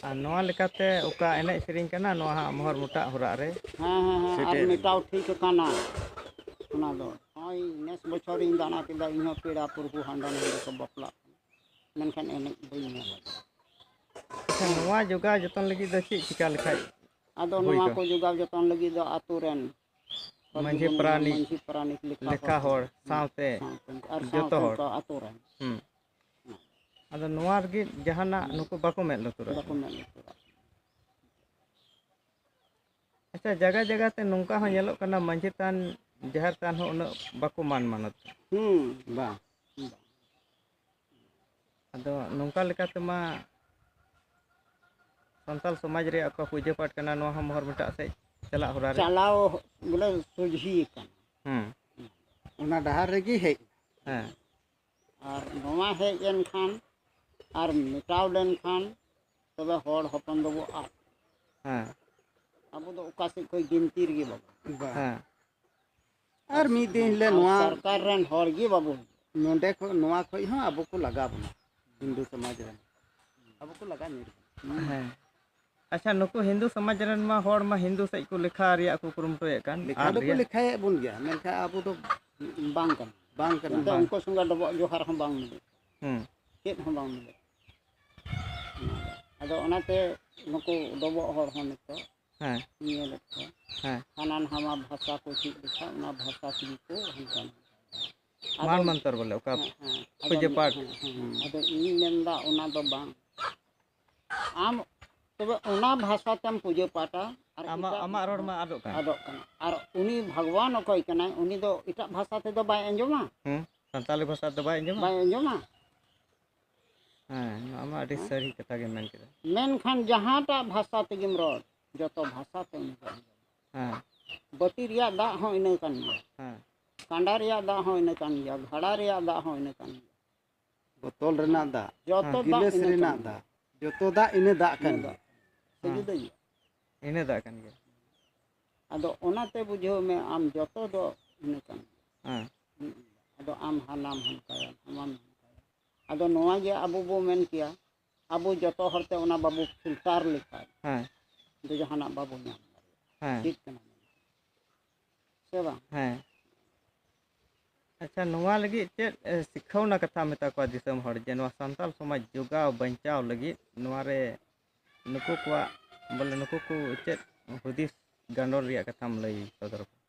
ᱟᱨ ᱱᱚᱣᱟ ᱞᱮᱠᱟᱛᱮ ᱚᱠᱟ ᱮᱱᱮᱡ ᱥᱮᱨᱮᱧ ᱠᱟᱱᱟ, ᱱᱚᱣᱟ ᱦᱟᱸᱜ ᱢᱚᱦᱚᱨ ᱢᱚᱴᱟᱜ ᱦᱚᱨᱟᱜ ᱨᱮ ᱦᱮᱸ, ᱦᱮᱸ, ᱦᱮᱸ, ᱟᱨ ᱥᱮᱴᱮᱨ ᱢᱮᱴᱟᱣ ᱮᱱᱟ᱾ ᱴᱷᱤᱠ ᱟᱠᱟᱱᱟ᱾ ᱚᱱᱟ ᱫᱚ ᱱᱚᱜᱼᱚᱭ ᱱᱮᱥ ᱵᱚᱪᱷᱚᱨᱤᱧ ᱫᱟᱬᱟ ᱠᱮᱫᱟ, ᱤᱧᱦᱚᱸ ᱯᱮᱲᱟ ᱯᱨᱚᱵᱷᱩ ᱦᱟᱸᱰᱮ ᱱᱚᱰᱮ ᱠᱚ ᱵᱟᱯᱞᱟᱜ ᱠᱟᱱᱟ, ᱢᱮᱱᱠᱷᱟᱱ ᱮᱱᱮᱡ ᱵᱟᱹᱧ ᱧᱮᱞ ᱟᱠᱟᱫᱟ᱾ ᱟᱪᱪᱷᱟ, ᱱᱚᱣᱟ ᱡᱚᱜᱟᱣ ᱡᱚᱛᱚᱱ ᱞᱟᱹᱜᱤᱫ ᱫᱚ ᱪᱮᱫ ᱪᱤᱠᱟ ᱞᱮᱠᱷᱟᱡ ᱟᱫᱚ ᱦᱩᱭ ᱱᱚᱣᱟ ᱠᱚᱜᱼᱟ? ᱠᱚ ᱡᱚᱜᱟᱣ ᱡᱚᱛᱚᱱ ᱞᱟᱹᱜᱤᱫ ᱫᱚ ᱟᱛᱳ ᱨᱮᱱ ᱢᱟᱹᱡᱷᱤ ᱯᱟᱨᱟᱱᱤᱠ, ᱢᱟᱹᱡᱷᱤ ᱯᱟᱨᱟᱱᱤᱠ ᱞᱮᱠᱷᱟ ᱞᱮᱠᱷᱟ ᱦᱚᱲ ᱦᱚᱲ ᱦᱩᱸ, ᱥᱟᱶᱛᱮ ᱥᱟᱶᱛᱮ ᱟᱨ ᱡᱚᱛᱚ ᱥᱟᱶᱛᱮ ᱦᱚᱲ᱾ ᱚᱱᱠᱟ ᱟᱛᱳ ᱨᱮᱱ᱾ ᱦᱩᱸ᱾ ᱟᱫᱚ ᱱᱚᱣᱟ ᱨᱮᱜᱮ ᱡᱟᱦᱟᱱᱟᱜ ᱦᱩᱸ᱾ ᱱᱩᱠᱩ ᱵᱟᱠᱚ ᱢᱮᱫ ᱞᱩᱛᱩᱨᱟᱜ ᱵᱟᱠᱚ ᱠᱟᱱᱟ᱾ ᱢᱮᱫ ᱞᱩᱛᱩᱨᱟᱜ᱾ ᱟᱪᱪᱷᱟ, ᱡᱟᱭᱜᱟ ᱡᱟᱭᱜᱟ ᱛᱮ ᱱᱚᱝᱠᱟ ᱦᱚᱸ ᱧᱮᱞᱚᱜ ᱠᱟᱱᱟ, ᱢᱟᱹᱡᱷᱤ ᱛᱷᱟᱱ, ᱡᱟᱦᱮᱨ ᱛᱷᱟᱱ ᱦᱚᱸ ᱩᱱᱟᱹᱜ ᱵᱟᱠᱚ ᱢᱟᱱ ᱢᱟᱱᱚᱛ᱾ ᱦᱩᱸ, ᱵᱟᱝ, ᱵᱟᱝ᱾ ᱟᱫᱚ ᱱᱚᱝᱠᱟ ᱞᱮᱠᱟᱛᱮ ᱢᱟ ᱥᱟᱱᱛᱟᱲ ᱥᱚᱢᱟᱡᱽ ᱨᱮᱭᱟᱜ ᱚᱠᱟ ᱯᱩᱡᱟᱹ ᱯᱟᱴ ᱠᱟᱱᱟ, ᱱᱚᱣᱟ ᱦᱚᱸ ᱢᱚᱦᱚᱨ ᱢᱮᱴᱟᱜ ᱥᱮᱫ ᱪᱟᱞᱟᱜ ᱦᱚᱨᱟ ᱨᱮ᱾ ᱪᱟᱞᱟᱣ ᱵᱚᱞᱮ ᱥᱚᱡᱷᱮ ᱠᱟᱱᱟ᱾ ᱦᱩᱸ᱾ ᱚᱱᱟ ᱰᱟᱦᱟᱨ ᱨᱮᱜᱮ ᱦᱮᱡ᱾ ᱦᱮᱸ᱾ ᱟᱨ ᱱᱚᱣᱟ ᱦᱮᱡ ᱮᱱ ᱠᱷᱟᱱ ᱟᱨ ᱢᱮᱴᱟᱣ ᱞᱮᱱ ᱠᱷᱟᱱ ᱛᱚᱵᱮ ᱦᱚᱲ ᱦᱚᱯᱚᱱ ᱫᱚᱵᱚ ᱟᱫ᱾ ᱦᱮᱸ᱾ ᱟᱵᱚ ᱫᱚ ᱚᱠᱟ ᱥᱮᱫ ᱠᱷᱚᱱ ᱜᱤᱱᱛᱤ ᱨᱮᱜᱮ ᱵᱟᱵᱚ᱾ ᱵᱟ᱾ ᱦᱮᱸ᱾ ᱟᱨ ᱢᱤᱫ ᱫᱤᱱ ᱦᱤᱞᱳᱜ ᱟᱨ ᱱᱚᱣᱟ ᱥᱚᱨᱠᱟᱨ ᱨᱮᱱ ᱦᱚᱲ ᱜᱮ ᱵᱟᱵᱚ᱾ ᱱᱚᱰᱮ ᱠᱷᱚᱱ, ᱱᱚᱣᱟ ᱠᱷᱚᱱ ᱦᱚᱸ ᱟᱵᱚ ᱠᱚ ᱞᱟᱜᱟ ᱵᱚᱱᱟ, ᱦᱤᱱᱫᱩ ᱥᱚᱢᱟᱡᱽ ᱨᱮᱱ᱾ ᱟᱵᱚ ᱠᱚ ᱞᱟᱜᱟ ᱧᱤᱨ ᱵᱚᱱᱟ᱾ ᱦᱮᱸ᱾ ᱟᱪᱪᱷᱟ, ᱱᱩᱠᱩ ᱦᱤᱱᱫᱩ ᱥᱚᱢᱟᱡᱽ ᱨᱮᱱ ᱢᱟ ᱦᱚᱲ ᱢᱟ ᱦᱤᱱᱫᱩ ᱥᱮᱫ ᱠᱚ ᱞᱮᱠᱷᱟ ᱨᱮᱭᱟᱜ ᱠᱚ ᱠᱩᱨᱩᱢᱩᱴᱩᱭᱮᱫ ᱠᱟᱱ᱾ ᱞᱮᱠᱷᱟ ᱟᱨ ᱫᱚᱠᱚ ᱨᱮᱭᱟᱜ ᱞᱮᱠᱷᱟᱭᱮᱫ ᱵᱚᱱ ᱜᱮᱭᱟ, ᱢᱮᱱᱠᱷᱟᱱ ᱟᱵᱚ ᱫᱚ ᱵᱟᱝ ᱠᱟᱱᱟ᱾ ᱵᱟᱝ ᱠᱟᱱᱟ᱾ ᱮᱱᱛᱮ ᱵᱟᱝ᱾ ᱩᱱᱠᱩ ᱥᱚᱸᱜᱮ ᱰᱚᱵᱚᱜ ᱡᱚᱦᱟᱨ ᱦᱚᱸ ᱵᱟᱝ ᱢᱤᱞᱟᱹᱜ᱾ ᱦᱩᱸ᱾ ᱪᱮᱫ ᱦᱚᱸ ᱵᱟᱝ ᱢᱤᱞᱟᱹᱜ᱾ ᱟᱫᱚ ᱚᱱᱟᱛᱮ ᱱᱩᱠᱩ ᱰᱚᱵᱚᱜ ᱦᱚᱲ ᱦᱚᱸ ᱱᱤᱛᱚᱜ ᱦᱮᱸ᱾ ᱧᱮᱞᱮᱫ ᱠᱚᱣᱟ᱾ ᱦᱮᱸ᱾ ᱦᱟᱱᱟ ᱱᱟᱣᱟ ᱵᱷᱟᱥᱟ ᱠᱚ ᱪᱮᱫ ᱞᱮᱠᱷᱟᱱ ᱚᱱᱟ ᱵᱷᱟᱥᱟ ᱛᱮᱜᱮ ᱠᱚ ᱦᱟᱱᱠᱟ ᱱᱟᱝᱠᱟ᱾ ᱟᱫᱚ ᱢᱟᱱ ᱢᱚᱱᱛᱚᱨ ᱵᱚᱞᱮ, ᱚᱠᱟ ᱦᱮᱸ, ᱦᱮᱸ᱾ ᱟᱫᱚ ᱯᱩᱡᱟᱹ ᱯᱟᱴ᱾ ᱦᱮᱸ, ᱦᱮᱸ᱾ ᱟᱫᱚ ᱤᱧ ᱢᱮᱱᱫᱟ ᱚᱱᱟ ᱫᱚ ᱵᱟᱝ᱾ ᱟᱢ ᱛᱚᱵᱮ ᱚᱱᱟ ᱵᱷᱟᱥᱟ ᱛᱮᱢ ᱯᱩᱡᱟᱹ ᱯᱟᱴᱟ, ᱟᱨ ᱟᱢᱟᱜ, ᱮᱴᱟᱜ ᱟᱢᱟᱜ ᱨᱚᱲ ᱢᱟ ᱟᱫᱚᱜ ᱠᱟᱱ᱾ ᱟᱫᱚᱜ ᱠᱟᱱᱟ᱾ ᱟᱨ ᱩᱱᱤ ᱵᱷᱟᱜᱽᱣᱟᱱ ᱚᱠᱚᱭ ᱠᱟᱱᱟᱭ, ᱩᱱᱤ ᱫᱚ ᱮᱴᱟᱜ ᱵᱷᱟᱥᱟ ᱛᱮᱫᱚ ᱵᱟᱭ ᱟᱸᱡᱚᱢᱟ᱾ ᱦᱩᱸ, ᱥᱟᱱᱛᱟᱞᱤ ᱵᱷᱟᱥᱟ ᱫᱚ ᱵᱟᱭ ᱟᱸᱡᱚᱢᱟ? ᱵᱟᱭ ᱟᱸᱡᱚᱢᱟ᱾ ᱦᱮᱸ, ᱱᱚᱣᱟ ᱢᱟ ᱟᱹᱰᱤ ᱦᱮᱸ? ᱥᱟᱹᱨᱤ ᱠᱟᱛᱷᱟ ᱜᱮᱢ ᱢᱮᱱ ᱠᱮᱫᱟ᱾ ᱢᱮᱱᱠᱷᱟᱱ ᱡᱟᱦᱟᱸᱴᱟᱜ ᱵᱷᱟᱥᱟ ᱛᱮᱜᱮᱢ ᱨᱚᱲ, ᱡᱚᱛᱚ ᱵᱷᱟᱥᱟ ᱛᱮ ᱩᱱᱤ ᱫᱚ ᱟᱸᱡᱚᱢᱟ᱾ ᱦᱮᱸ᱾ ᱵᱟᱹᱴᱤ ᱨᱮᱭᱟᱜ ᱫᱟᱜ ᱦᱚᱸ ᱤᱱᱟᱹ ᱠᱟᱱ ᱜᱮᱭᱟ᱾ ᱦᱮᱸ᱾ ᱠᱟᱸᱰᱟ ᱨᱮᱭᱟᱜ ᱫᱟᱜ ᱦᱚᱸ ᱤᱱᱟᱹ ᱠᱟᱱ ᱜᱮᱭᱟ᱾ ᱜᱷᱟᱲᱟ ᱨᱮᱭᱟᱜ ᱫᱟᱜ ᱦᱚᱸ ᱤᱱᱟᱹ ᱠᱟᱱ ᱜᱮᱭᱟ᱾ ᱵᱚᱛᱚᱞ ᱨᱮᱱᱟᱜ ᱫᱟᱜ, ᱡᱚᱛᱚ ᱦᱮᱸ᱾ ᱫᱟᱜ ᱜᱤᱞᱟᱹᱥ ᱤᱱᱟᱹ ᱨᱮᱱᱟᱜ ᱠᱟᱱ ᱫᱟᱜ, ᱡᱚᱛᱚ ᱫᱟᱜ ᱤᱱᱟᱹ ᱫᱟᱜ ᱠᱟᱱ ᱤᱱᱟᱹ ᱜᱮᱭᱟ᱾ ᱫᱟᱜ᱾ ᱥᱮ ᱦᱮᱸ᱾ ᱡᱩᱫᱟᱹ ᱜᱮᱭᱟ? ᱤᱱᱟᱹ ᱫᱟᱜ ᱠᱟᱱ ᱜᱮᱭᱟ᱾ ᱟᱫᱚ ᱚᱱᱟᱛᱮ ᱵᱩᱡᱷᱟᱹᱣ ᱢᱮ, ᱟᱢ ᱡᱚᱛᱚ ᱫᱚ ᱤᱱᱟᱹ ᱠᱟᱱ ᱜᱮᱭᱟ᱾ ᱦᱮᱸ᱾ ᱦᱩᱸ᱾ ᱟᱫᱚ ᱟᱢ ᱦᱟᱱᱟᱢ ᱦᱟᱱᱠᱟᱭᱟ, ᱱᱟᱣᱟᱢ ᱦᱟᱱᱠᱟᱭᱟ᱾ ᱟᱫᱚ ᱱᱚᱣᱟ ᱡᱮ ᱟᱵᱚ ᱵᱚ ᱢᱮᱱ ᱠᱮᱭᱟ, ᱟᱵᱚ ᱡᱚᱛᱚ ᱦᱚᱲᱛᱮ ᱚᱱᱟ ᱵᱟᱵᱚ ᱯᱷᱤᱞᱴᱟᱨ ᱞᱮᱠᱷᱟᱱ ᱦᱮᱸ᱾ ᱫᱚ ᱡᱟᱦᱟᱱᱟᱜ ᱵᱟᱵᱚ ᱧᱟᱢ ᱫᱟᱲᱮᱭᱟᱜᱼᱟ᱾ ᱦᱮᱸ᱾ ᱪᱮᱫ ᱠᱟᱱᱟ? ᱥᱮ ᱵᱟᱝ? ᱦᱮᱸ᱾ ᱟᱪᱪᱷᱟ, ᱱᱚᱣᱟ ᱞᱟᱹᱜᱤᱫ ᱪᱮᱫ, ᱮ, ᱥᱤᱠᱷᱟᱹᱣᱱᱟ ᱠᱟᱛᱷᱟ ᱢᱮᱛᱟ ᱠᱚᱣᱟ ᱫᱤᱥᱚᱢ ᱦᱚᱲ ᱡᱮ ᱱᱚᱣᱟ ᱥᱟᱱᱛᱟᱲ ᱥᱚᱢᱟᱡᱽ ᱡᱚᱜᱟᱣ ᱵᱟᱧᱪᱟᱣ ᱞᱟᱹᱜᱤᱫ ᱱᱚᱣᱟ ᱨᱮ ᱱᱩᱠᱩ ᱠᱚᱣᱟᱜ, ᱵᱚᱞᱮ, ᱱᱩᱠᱩ ᱠᱚ ᱪᱮᱫ ᱦᱩᱫᱤᱥ ᱜᱟᱸᱰᱚᱨ ᱨᱮᱭᱟᱜ ᱠᱟᱛᱷᱟᱢ ᱞᱟᱹᱭ ᱥᱚᱫᱚᱨ ᱠᱚᱣᱟ?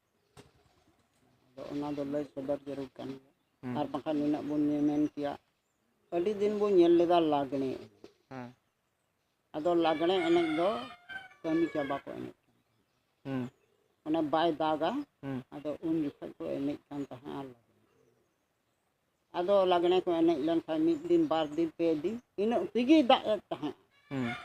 ᱟᱫᱚ ᱚᱱᱟ ᱫᱚ ᱞᱟᱹᱭ ᱥᱚᱫᱚᱨ ᱡᱟᱹᱨᱩᱲ ᱠᱟᱱ ᱜᱮᱭᱟ᱾ ᱦᱩᱸ᱾ ᱟᱨ ᱵᱟᱝᱠᱷᱟᱱ ᱱᱤᱱᱟᱹᱜ ᱵᱚᱱ ᱢᱮ-, ᱢᱮᱱ ᱠᱮᱭᱟ, ᱟᱹᱰᱤ ᱫᱤᱱ ᱵᱚᱱ ᱧᱮᱞ ᱞᱮᱫᱟ ᱞᱟᱜᱽᱬᱮ ᱮᱱᱮᱡ᱾ ᱦᱮᱸ᱾ ᱟᱫᱚ ᱞᱟᱜᱽᱬᱮ ᱮᱱᱮᱡ ᱫᱚ ᱠᱟᱹᱢᱤ ᱪᱟᱵᱟ ᱠᱚ ᱮᱱᱮᱡ ᱠᱟᱱ ᱛᱟᱦᱮᱸᱫ᱾ ᱦᱩᱸ᱾ ᱚᱱᱮ ᱵᱟᱭ ᱫᱟᱜᱟ, ᱦᱩᱸ᱾ ᱟᱫᱚ ᱩᱱ ᱡᱚᱠᱷᱚᱡ ᱠᱚ ᱮᱱᱮᱡ ᱠᱟᱱ ᱛᱟᱦᱮᱸᱫ ᱟᱨ ᱞᱟᱜᱽᱬᱮ᱾ ᱟᱫᱚ ᱞᱟᱜᱽᱬᱮ ᱠᱚ ᱮᱱᱮᱡ ᱞᱮᱱᱠᱷᱟᱱ ᱢᱤᱫ ᱫᱤᱱ, ᱵᱟᱨ ᱫᱤᱱ, ᱯᱮ ᱫᱤᱱ, ᱤᱱᱟᱹᱜ ᱛᱮᱜᱮ ᱫᱟᱜ ᱮᱫ ᱛᱟᱦᱮᱸᱫ᱾ ᱦᱩᱸ᱾